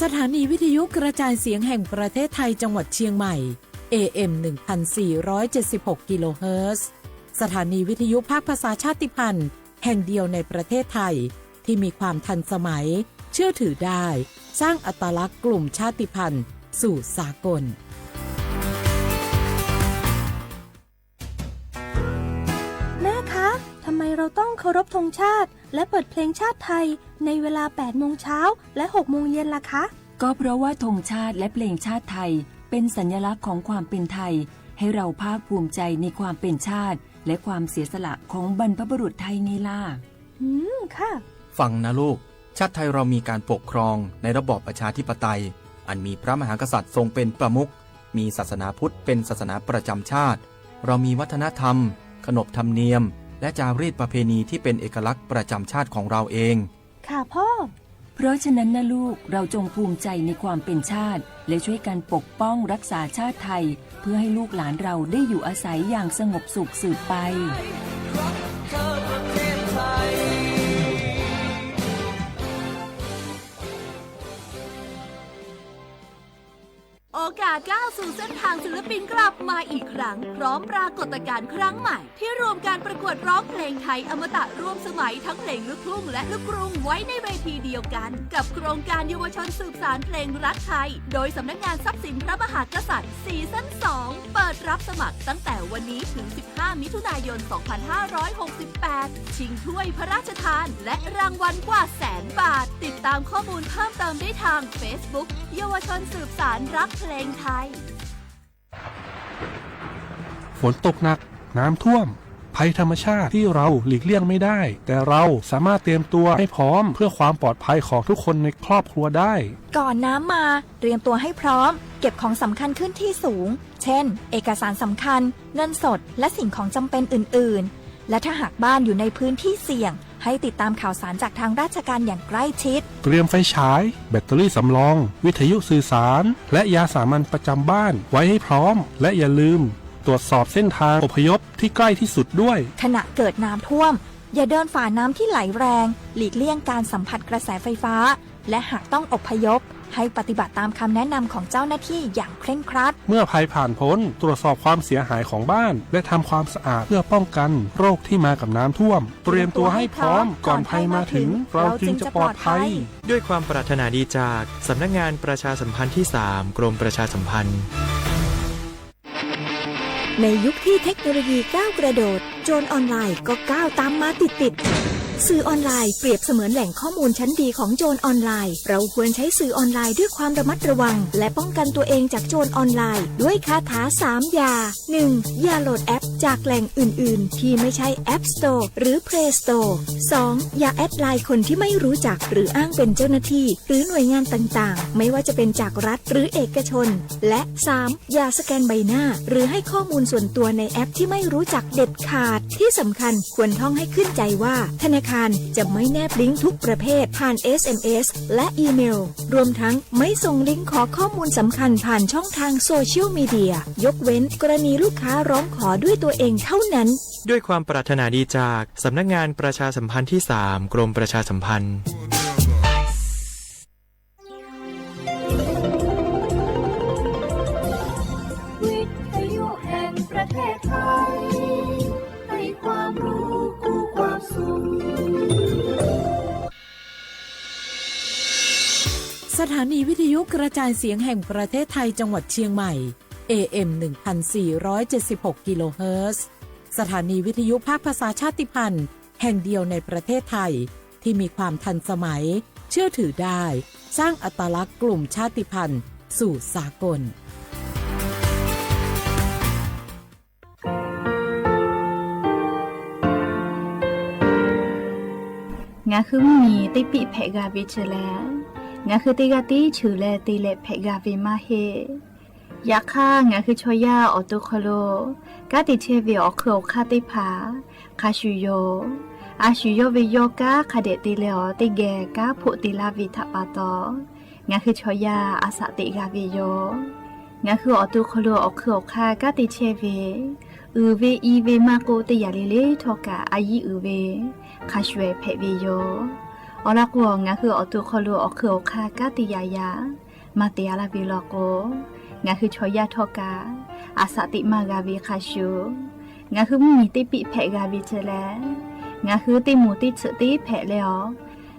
สถานีวิทยุกระจายเสียงแห่งประเทศไทยจังหวัดเชียงใหม่ เอ เอ็ม หนึ่งพันสี่ร้อยเจ็ดสิบหก กิโลเฮิรตซ์ สถานีวิทยุภาคภาษาชาติพันธุ์แห่งเดียวในประเทศไทย ที่มีความทันสมัย เชื่อถือได้ สร้างอัตลักษณ์กลุ่มชาติพันธุ์สู่สากล แม่คะ ทำไมเราต้องเคารพธงชาติ และเปิดเพลงชาติไทย ในเวลา แปดโมงเช้า และ หกโมงเย็นล่ะคะ ก็เพราะว่าธงชาติและเพลงชาติไทย เป็นสัญลักษณ์ของความเป็นไทย ให้เราภาคภูมิใจในความเป็นชาติ และความเสียสละของบรรพบุรุษไทยไงล่ะ อืม ค่ะ ฟังนะลูก ชาติไทยเรามีการปกครองในระบอบประชาธิปไตย อันมีพระมหากษัตริย์ทรงเป็นประมุข มีศาสนาพุทธเป็นศาสนาประจำชาติ เรามีวัฒนธรรม ขนบธรรมเนียม และจารีตประเพณีที่เป็นเอกลักษณ์ประจำชาติของเราเอง ค่ะพ่อ เพราะฉะนั้นนะลูก เราจงภูมิใจในความเป็นชาติ และช่วยกันปกป้องรักษาชาติไทย เพื่อให้ลูกหลานเราได้อยู่อาศัยอย่างสงบสุขสืบไป โอกาสก้าวสู่เส้นทางศิลปินกลับมาอีกครั้ง พร้อมปรากฏการณ์ครั้งใหม่ ที่รวมการประกวดร้องเพลงไทยอมตะร่วมสมัยทั้งเพลงลูกทุ่งและลูกกรุงไว้ในเวทีเดียวกัน กับโครงการเยาวชนสืบสานเพลงรักไทย โดยสำนักงานทรัพย์สินพระมหากษัตริย์ ซีซั่นสอง เปิดรับสมัครตั้งแต่วันนี้ถึง สิบห้า มิถุนายน สองพันห้าร้อยหกสิบแปด ชิงถ้วยพระราชทาน และรางวัลกว่าแสนบาท ติดตามข้อมูลเพิ่มเติมได้ทาง Facebook เยาวชนสืบสานรักเพลงไทย ฝนตกหนัก น้ำท่วม ภัยธรรมชาติที่เราหลีกเลี่ยงไม่ได้ แต่เราสามารถเตรียมตัวให้พร้อมเพื่อความปลอดภัยของทุกคนในครอบครัวได้ ก่อนน้ำมา เตรียมตัวให้พร้อม เก็บของสำคัญขึ้นที่สูง เช่น เอกสารสำคัญ เงินสด และสิ่งของจำเป็นอื่นๆ และถ้าหากบ้านอยู่ในพื้นที่เสี่ยง ให้ติดตามข่าวสารจากทางราชการอย่างใกล้ชิด เตรียมไฟฉาย แบตเตอรี่สำรอง วิทยุสื่อสาร และยาสามัญประจำบ้านไว้ให้พร้อม และอย่าลืมตรวจสอบเส้นทางอพยพที่ใกล้ที่สุดด้วย ขณะเกิดน้ำท่วม อย่าเดินฝ่าน้ำที่ไหลแรง หลีกเลี่ยงการสัมผัสกระแสไฟฟ้า และหากต้องอพยพ ให้ปฏิบัติตามคำแนะนำของเจ้าหน้าที่อย่างเคร่งครัด เมื่อภัยผ่านพ้น ตรวจสอบความเสียหายของบ้าน และทำความสะอาดเพื่อป้องกันโรคที่มากับน้ำท่วม เตรียมตัวให้พร้อม ก่อนภัยมาถึง เราจึงจะปลอดภัย ด้วยความปรารถนาดีจากสำนักงานประชาสัมพันธ์ที่สาม กรมประชาสัมพันธ์ ในยุคที่เทคโนโลยีก้าวกระโดด โจรออนไลน์ก็ก้าวตามมาติดๆ สื่อออนไลน์เปรียบเสมือนแหล่งข้อมูลชั้นดีของโจรออนไลน์ เราควรใช้สื่อออนไลน์ด้วยความระมัดระวัง และป้องกันตัวเองจากโจรออนไลน์ ด้วยคาถาสามอย่า หนึ่ง อย่าโหลดแอปจากแหล่งอื่นๆ ที่ไม่ใช่ App Store หรือ Play Store สอง อย่าแอดไลน์คนที่ไม่รู้จัก หรืออ้างเป็นเจ้าหน้าที่ หรือหน่วยงานต่างๆ ไม่ว่าจะเป็นจากรัฐหรือเอกชน และ สาม อย่าสแกนใบหน้า หรือให้ข้อมูลส่วนตัวในแอปที่ไม่รู้จักเด็ดขาด ที่สำคัญควรท่องให้ขึ้นใจว่า ธนาคารจะไม่แนบลิงก์ทุกประเภทผ่าน เอส เอ็ม เอส และอีเมล รวมทั้งไม่ส่งลิงก์ขอข้อมูลสำคัญผ่านช่องทางโซเชียลมีเดีย ยกเว้นกรณีลูกค้าร้องขอด้วยตัวเองเท่านั้น ด้วยความปรารถนาดีจากสำนักงานประชาสัมพันธ์ที่สาม กรมประชาสัมพันธ์ วิทยุแห่งประเทศไทย ให้ความรู้คู่ความสุข สถานีวิทยุกระจายเสียงแห่งประเทศไทยจังหวัดเชียงใหม่ เอ เอ็ม หนึ่งพันสี่ร้อยเจ็ดสิบหก กิโลเฮิรตซ์ สถานีวิทยุภาคภาษาชาติพันธุ์แห่งเดียวในประเทศไทย ที่มีความทันสมัย เชื่อถือได้ สร้างอัตลักษณ์กลุ่มชาติพันธุ์สู่สากล Ngaˬ hui mvuhˇ miˬ teˇ piˆ hpehꞈ g'a ve chi lehˬ, ngaˬ hui teˇ g'aˇ tiˉ cheuˬ leh te leh hpehꞈ g'a ve maˇ heˆ. Yaꞈ hk'aˇ, ngaˬ hui chaw yaˇ awˬ to hk'aw lo kanˉ te chehˇ ve awˬ hk'eun awˬ hk'aˇ teˇ hpaˍ hk'a shuˍ yoˬ. A shuˍ yawˇ ve yawˇ kanˉ hk'a dehꞈ te leh awˬ teˇ geh kanˉ hpoˆ te laˇ ve htaꞈ pa taw, ngaˬ hui chaw yaˇ a shaꞈ teꞈ g'a ve yoˬ. Ngaˬ hui awˬ to hk'aw lo awˬ hk'eun awˬ hk'aˇ kanˉ te chehˇ ve, uiˍ ve i ve maˇ k'oˆ, teˇ yanˇ le le htawˇ kaꞈ a yiˇ uiˍ ve hk'a shuˍ hpehꞈ ve yoˬ. Awˬ lawn k'o, ngaˬ hui awˬ to hk'aw lo awˬ hk'eun awˬ hk'aˇ kanˉ te yaꞈ yaꞈ maˇ te a laˇ ve law k'o, ngaˬ hui chaw yaˇ htawˇ kaꞈ a shaꞈ teꞈ maˇ g'a ve hk'a shuˍ, ngaˬ hui mvuhˇmiˬ teˇ piˆ hpehꞈ g'a ve ceh leh, ngaˬ hui teˇ moˍ teˇ tsuhꞈ teˇ hpehꞈ leh awˬ,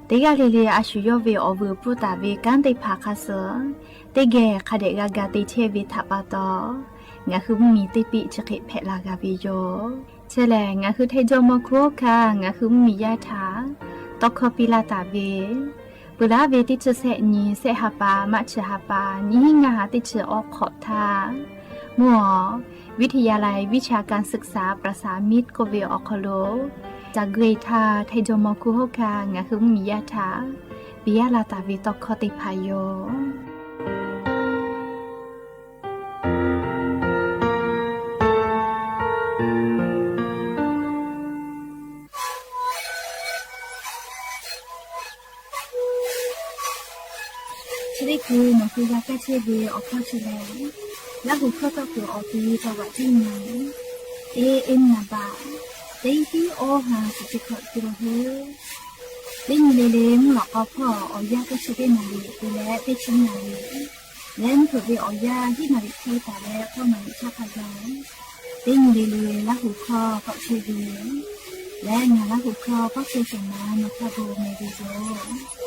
teˇ g'aˇ le le a shu yawˇ ve awˬ vuiˬ pfuhˇ taˍ ve kanˉ teˇ hpaˍ hk'a suh teˇ geh hk'a dehꞈ g'a ga te chehˇ ve htaꞈ pa taw, ngaˬ hui mvuhˇmiˬ teˇ piˆ chi hk'e hpehꞈ la g'a ve yoˬ. Chi lehˬ, ngaˬ hui Htaiˇ jawˇmawˇ hkunˉ hawˉ hkanˇ ngaˬ hui mvuhˇmiˬ yaˇ htaꞈ tawˇ hkawˇ piˇ laˇ taˍ ve, peuˬ laˇ ve teˇ chi sehˆ nyi, sehˆ ha pa, March ha pa, nyiˇ hinˉ ngaˇ ha teˇ chi awˇ hk'awꞈ htaˇ, mvuhˇ awˬ วิทยาลัยวิชาการศึกษา ประสานมิตร k'oˆ ve awˬ hk'aw lo, ca gui htaˇ Htaiˇ jawˇmawˇ hkunˉ hawˉ hkanˇ ngaˬ hui mvuhˇmiˬ yaˇ htaꞈ piˇ laˇ taˍ ve tawˇ hkawˇ teˇ hpaˍ yoˬ. Chi teˇ hkui nawˬ hui g'a kaˇ chehˇ ve awˬ hkawˇ chi lehˬ, Laˇ huˍ hkawˇ tawˆ kuiˬ awˬ ti จังหวัดเชียงใหม่ AM naˍ baꞈ teˇ hiˉ awˇ ha suhˍ chi hkawꞈ te la hu. Teˇ nyi le le mvuhˇ lawꞈ k'aw hpawˇ awˬ yanˇ teˇ chi teˇ naˍ riˍ te leh teˇ chi naˍ riˍ leh mvuhˇ hpeuꞈ ve awˬ yanˇ hiˉ naˍ riˍ hk'e taˍ leh k'awˇ naˍ riˍ chaˇ hk'a gaˬ, teˇ nyi le le Laˇ huˍ hkawˇ tawˆ chehˇ ve leh ngaˬ Laˇ huˍ hkawˇ tawˆ chehˇ shawˍ ma nawˬ hk'a gu meh ve yoˬ.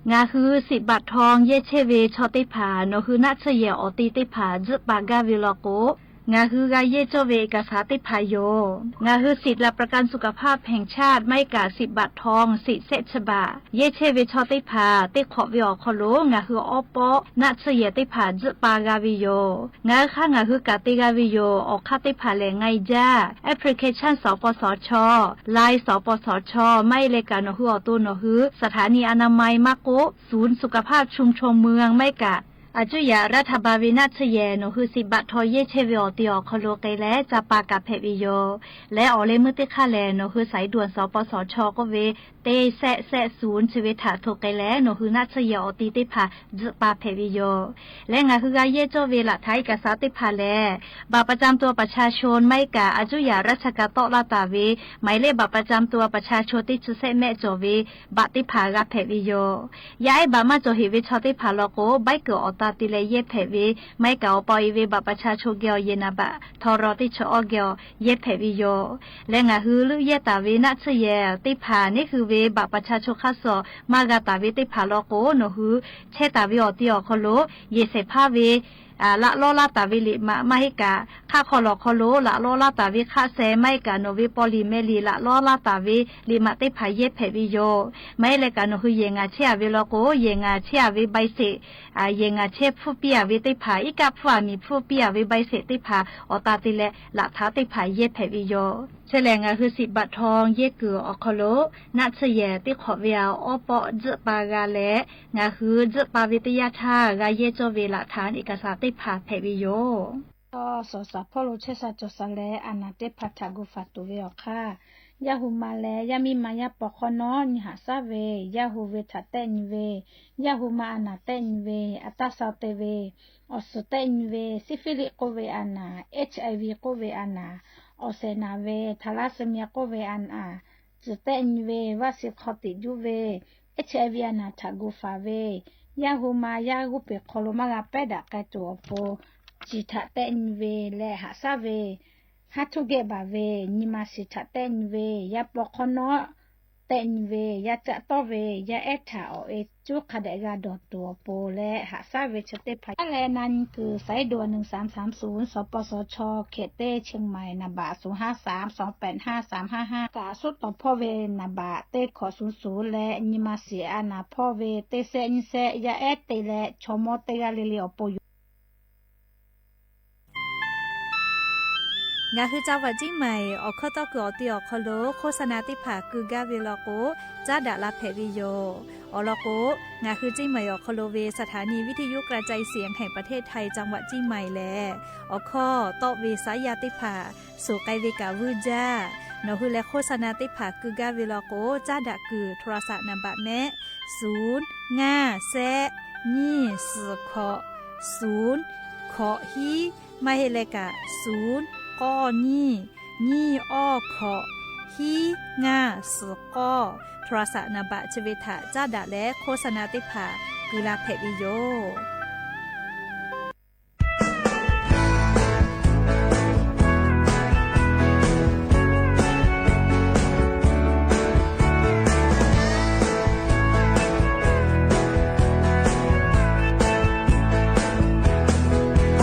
Ngaˬ hui สิทธิ์บัตรทอง yehˇ chehˇ ve chaw teˇ hpaˍ nawˬ hui naˆ tsuhˇ yehˬ awˬ ti teˇ hpaˍ tzuhˆ pa gaˇ ve law k'o, ngaˬ hui g'a yehˇ cawˇ ve เอกสาร teˇ hpaˍ yoˬ. Ngaˬ hui สิทธิ์หลักประกันสุขภาพแห่งชาติ maˇ heˆ kaꞈ สิทธิ์บัตรทอง สิทธิ์แสะchi baꞈ yehˇ chehˇ ve chaw teˇ hpaˍ teˇ hk'awꞈ ve awˬ hk'aw lo ngaˬ hui awˉ pawˆ naˆ tsuhˇ yehˬ teˇ hpaˍ tzuhˆ pa g'a ve yoˬ. Ngaˬ hui hk'aˇ ngaˬ hui kaꞈ te g'a ve yoˬ. Awˬ hk'aˇ teˇ hpaˍ lehˬ, ง่ายจ้า application สปสช Line สปสช maˇ heˆ leh kaꞈ nawˬ hui awˬ to nawˬ hui สถานีอนามัย maˇ k'oˆ ศูนย์สุขภาพชุมชนเมือง maˇ heˆ kaꞈ อายุทยารัฐบาล ve naˆ tsuhˇ yehˬ nawˬ hui สิทธิ์บัตรทอง yehˇ chehˇ ve awˬ ti awˬ hk'aw lo k'ai leh ca pa kaꞈ hpehꞈ ve yoˬ. Leh awˬ leh meuˇ teˇ hk'aˇ lehˬ, nawˬ hui สายด่วน สปสช k'oˆ ve teˇ แสะ แสะ ศูนย์ chi ve htaꞈ hto k'ai leh nawˬ hui naˆ tsuhˇ yehˬ awˬ ti teˇ hpaˍ tzuhˆ pa hpehꞈ ve yoˬ. Leh ngaˬ hui g'a yehˇ cawˇ ve หลักฐานเอกสาร teˇ hpaˍ lehˬ, บัตรประจำตัวประชาชน maˇ heˆ kaꞈ อายุทยาราชการ tawˆ laˇ taˍ ve หมายเลขบัตรประจำตัวประชาชน teˇ chi sehˆ mehˆ cawˬ ve บัตร teˇ hpaˍ g'a hpehꞈ ve yoˬ. Yaˇ ehˉ บัตร maˇ cawˬ heꞈ ve chaw teˇ hpaˍ law k'o, ใบเกิด awˬ ta te leh yehˇ hpehꞈ ve, maˇ heˆ kaꞈ awˬ pa e ve บัตรประชาชน geh awˬ yehˬ naˍ baꞈ ทร teˇ chi awˇ geh awˬ yehˇ hpehꞈ ve yoˬ. Leh ngaˬ hui leuˆ yehˇ taˍ ve naˆ tsuhˇ yehˬ teˇ hpaˍ neˉ hui ve บัตรประชาชน hk'aˇ suh maˇ g'a taˍ ve teˇ hpaˍ law k'o, nawˬ hui chehˇ taˍ ve awˬ ti awˬ hk'aw lo yehˬ shehˍ hpaˇ ve laꞈ lawˇ laˇ taˍ ve liꞈ maꞈ maˇ heˆ kaꞈ, hk'aˆ hk'aw lawˬ hk'aw lo laꞈ lawˇ laˇ taˍ ve hk'aˆ sheh maˇ heˆ kaꞈ nawˬ ve paw liꞈ meh liꞈ laꞈ lawˇ laˇ taˍ ve liꞈ maꞈ teˇ hpaˍ yehˇ hpehꞈ ve yoˬ. Maˇ heˆ leh kaꞈ nawˬ hui yehˬ ngaˬ chehˇ a ve law k'o, yehˬ ngaˬ chehˇ a ve ใบเสร็จ, yehˬ ngaˬ chehˇ hpfuhˇ piˇ a ve teˇ hpaˍ, iˉ kaˆ hpfuhˇ a miˬ hpfuhˇ piˇ a ve ใบเสร็จ teˇ hpaˍ awˬ ta te leh laꞈ htaꞈ teˇ hpaˍ yehˇ hpehꞈ ve yoˬ. Chi lehˬ, ngaˬ hui สิทธิ์บัตรทอง yehˇ kuiˬ awˬ hk'aw lo naˆ tsuhˇ yehˬ teˇ hk'awꞈ ve awˉ pawˆ tzuhˆ pa g'a leh, ngaˬ hui tzuhˆ pa ve teˇ yanˇ htaˇ g'a yehˇ cawˇ ve หลักฐานเอกสาร teˇ hpaˍ hpehꞈ ve yoˬ. Tawˇ sawˍ shaˍ hpawˇ lo chehˇ sha cawˬ sha leh, a naˍ teˇ hpaˍ htaꞈ gu faˍ tuˬ ve awˬ hk'aˇ, yaˇ hu ma leh yaˇ miˇ ma yaˇ paw hk'awˇ nawˉ nyi haꞈ shaˉ ve, yaˇ hu ve htaꞈ tehˆ nyi ve, yaˇ hu ma a naˍ tehˆ nyi ve, a taˇ sha te ve, awˬ suhˍ tehˆ nyi ve, ซิฟิลิส k'oˆ ve a naˍ, HIV k'oˆ ve a naˍ, awˬ shehˍ naˍ ve, ทาลัสซีเมีย k'oˆ ve a naˍ, tcuhˬ tehˆ nyi ve, vaˇ shiˍ hk'aw tiꞈ juˇ ve, HIV a naˍ htaꞈ gu faˍ ve, yaˇ hu ma yaˇ g'uˇ peˬ hk'aw lo maˇ g'a pehˉ daꞈ k'ai tuˬ awˬ pon, ciˬ htaꞈ tehˆ nyi ve leh haꞈ shaˉ ve, haˉ htuˇ gehˆ baˬ ve, nyi ma shiˍ htaꞈ tehˆ nyi ve, yaˇ paw hk'awˇ nawˉ tehˆ nyi ve, yaˇ caˆ tawˇ ve, yaˇ ehˉ htaꞈ awˬ e cuˉ hk'a dehꞈ g'a dawˬ tuˬ awˬ pon leh haꞈ shaˉ ve chi teˇ hpaˍ. Aˉ leh na nyi kuiˬ สายด่วน หนึ่งสามสามศูนย์ สปสช เขตเต้ เชียงใหม่ naˍ baꞈ ศูนย์ห้าสามสองแปดห้าสามห้าห้า kaꞈ suhˉ tawˍ hpawˇ ve naˍ baꞈ teˇ hkawꞈ suhˍ suhˍ leh nyi ma shiˍ a naˍ hpawˇ ve teˇ sehˆ nyiˇ sehˆ yaˇ ehˉ te leh chaw mawˇ teˇ g'aˇ le le awˬ pon yoˬ. Ngaˬ hui จังหวัดเชียงใหม่ awˬ hkawˇ tawˇ kuiˬ awˬ ti awˬ hk'aw lo โฆษณา teˇ hpaˍ keu gaˇ ve law k'o, caˉ daꞈ la hpehꞈ ve yoˬ. Awˬ lawn k'o, ngaˬ hui เชียงใหม่ awˬ hk'aw lo ve สถานีวิทยุกระจายเสียงแห่งประเทศไทย จังหวัดเชียงใหม่ lehˬ, awˬ hkawˇ tawˆ ve saˉ yaˇ teˇ hpaˍ suˍ k'ai ve kaꞈ vuiˇ jaˇ. Nawˬ hui leh โฆษณา teˇ hpaˍ keu gaˇ ve law k'o, caˉ daꞈ kuiˬ โทรศัพท์ naˍ baꞈ mehˆ ศูนย์ ngaˇ แซะ nyiˇ suhˍ hkawꞈ ศูนย์ hkawꞈ hiˉ, maˇ heˆ leh kaꞈ ศูนย์ k'awˇ nyiˇ ยี่สิบหก hiˉ ngaˇ suhˍ k'awˇ โทรศัพท์ naˍ baꞈ chi ve htaꞈ caˉ daꞈ leh โฆษณา teˇ hpaˍ keu la hpehꞈ ve yoˬ.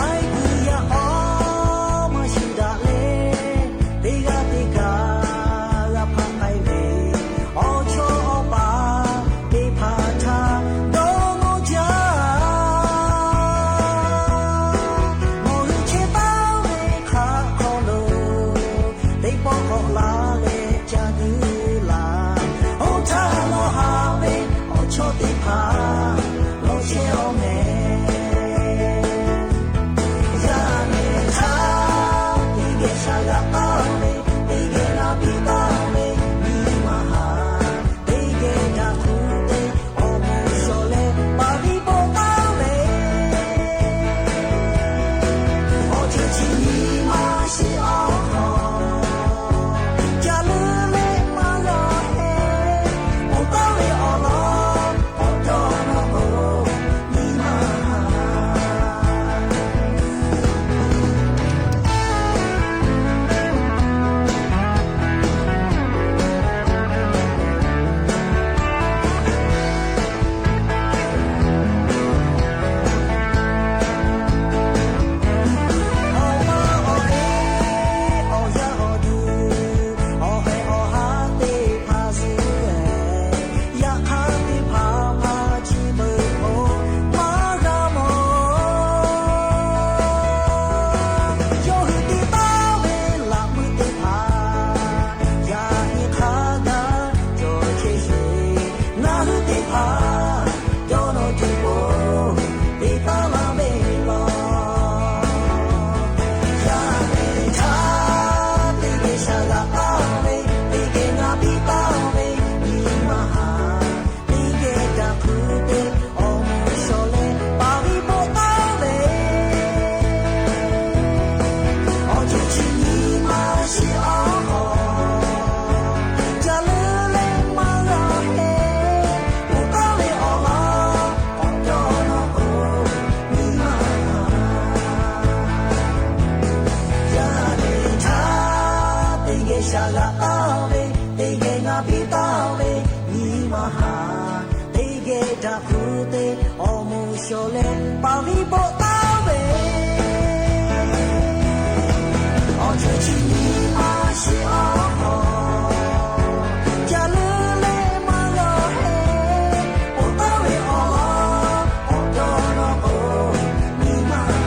Aiˉ kuiˬ yaˇ awˬ maˇ shuˍ daꞈ leh, teˇ g'aˇ teˇ kaꞈ g'a hpaꞈ k'ai ve, awˬ chawˇ awˬ paˍ teˇ hpaˍ htaꞈ dawˇ nawˇ jaˇ. Nawˬ hui chehˇ taˍ ve hk'aˆ hk'aw lo, teˇ pawˆ k'awꞈ la leh ca tuˬ laˬ. Oˇ htaˇ nawˬ haꞈ ve awˬ chawˇ teˇ hpaˍ lawˬ chehˇ awˬ meh. Yaˇ nehˬ htaˇ teˇ geh shaˍ g'aꞈ taˍ ve, teˇ geh naˍ piˇ taˍ ve, nyi ma haˍ teˇ geh daꞈ hkuˇ te, awˬ moˍ shawˍ leh paˍ viˉ bawˆ taˍ ve. Awˬ ceuˬ chi nyi ma shiˍ awˬ hk'aw, ca leuˉ leh maˇ g'a heh, oˇ taˍ ve awˬ lawn awˬ cawˇ nawˬ k'o, nyi ma haˍ. Awˬ ma awˬ e, awˬ yaˇ awˬ duˬ, awˬ heh awˬ haˉ teˇ hpaˍ zuhˆ leh, yaꞈ hk'aˇ teˇ hpaˍ hpaˍ chi beuꞈ k'o maˇ g'a mawˬ. Yawˇ hui te taˍ ve laꞈ meuˇ teˇ hpaˍ, yaꞈ nyi hk'a gaˬ cawˬ chehˇ sheˍ. Ngaˬ hui teˇ hpaˍ cawˬ nawˬ tuˬ k'o, te taˍ laˇ ve law. Yaˇ nehˬ htaˇ teˇ geh shaˍ g'aꞈ taˍ ve, teˇ geh naˍ piˇ taˍ ve, nyi ma haˍ teˇ geh daꞈ hkuˇ te, awˬ moˍ shawˍ leh paˍ viˉ bawˆ taˍ ve. Awˬ ceuˬ chi nyi ma shiˍ awˬ hk'aw, ca leuˉ leh maˇ g'a heh, oˇ taˍ ve awˬ lawn awˬ cawˇ nawˬ k'o, nyi ma haˍ. Yaˇ nehˬ htaˇ teˇ geh shaˍ g'aꞈ taˍ ve, teˇ geh naˍ piˇ taˍ ve, nyi ma haˍ teˇ geh daꞈ hkuˇ te, awˬ moˍ shawˍ leh paˍ viˉ bawˆ taˍ ve. Awˬ ceuˬ chi nyi ma shiˍ awˬ hk'aw, ca leuˉ leh maˇ g'a heh, oˇ taˍ ve awˬ lawn awˬ cawˇ nawˬ k'o, nyi ma haˍ.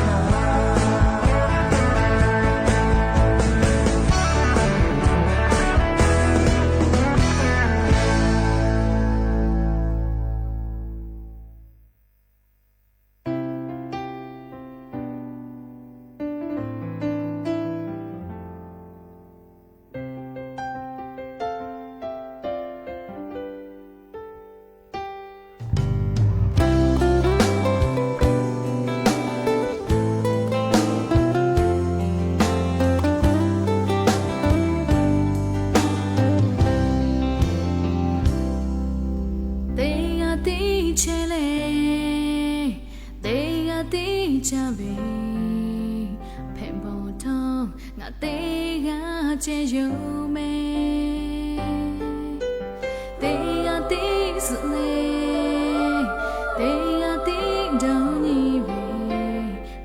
Teˇ g'aˇ tiˉ chehˇ leh, teˇ g'aˇ tiˉ caˇ ve, hpehꞈ bawˬ htawˇ ngaˬ teˇ g'aˇ ceh yoˬ meh. Teˇ g'aˇ tiˉ zuhꞈ leh, teˇ g'aˇ tiˉ dawˇ nyi ve,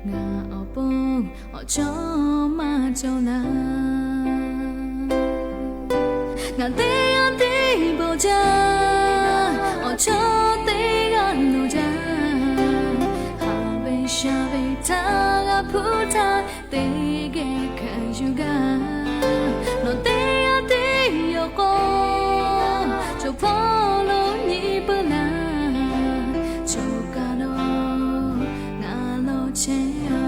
ngaˬ awˬ pon awˬ chawˇ maˇ cawˬ laˇ. Ngaˬ teˇ g'aˇ tiˉ bawˬ jaˇ, awˬ chawˇ teˇ g'aˇ nawˬ jaˇ. Haꞈ ve sha ve htaˇ g'a hpuˇ htaˇ, teˇ geh hkanˍ yuˬ gaˇ. Nawˬ teˇ g'aˇ tiˉ yoˬ k'o, chaw hpawˇ lo nyi puiˉ laˇ. Chaw kaˬ lo ngaˬ lo chehˇ a.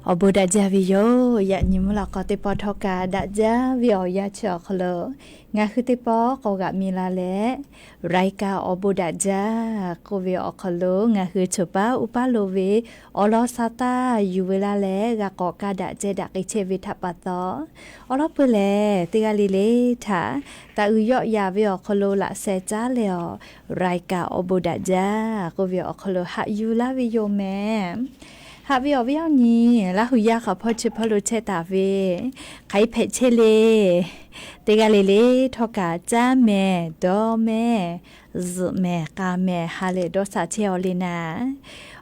Awˬ bon daꞈ jaˇ ve yoˬ. Yaꞈ nyi mvuhˇ lawꞈ k'aw teˇ pawˆ htawˇ kaꞈ daꞈ jaˇ ve awˬ yanˇ chi awˬ hk'aw lo ngaˬ hui teˇ pawˆ k'awꞈ g'aꞈ mi la leh, รายการ awˬ bon daꞈ jaˇ k'oˆ ve awˬ hk'aw lo ngaˬ hui choˬ paˉ uˉ paˉ lo ve awˬ lawn sha taˇ yuˬ ve laˇ leh g'a k'awꞈ ka daꞈ ceh daꞈ k'ai chehˇ ve htaꞈ pa taw, awˬ lawn peuˬ lehˬ teˇ g'aˇ le le htaꞈ taˍ uiˍ yawˆ yaˍ ve awˬ hk'aw lo laꞈ sheh caˉ leh awˬ, รายการ awˬ bon daꞈ jaˇ k'oˆ ve awˬ hk'aw lo haꞈ yuˬ laˇ ve yoˬ mehˍ. Haꞈ ve awˬ viˉ awˬ nyi, Laˇ hu yaˇ hk'aˬ hpawˇ chi hpawˇ lo chehˇ taˍ ve, hk'aˬ hk'e hpehꞈ chehˇ le. Teˇ g'aˇ le le htawˇ kaꞈ caˉ mehˍ, dawˇ mehˍ, zuhꞈ mehˍ, k'a mehˍ, ha lehˬ dawˇ sha chehˇ aw le naˍ,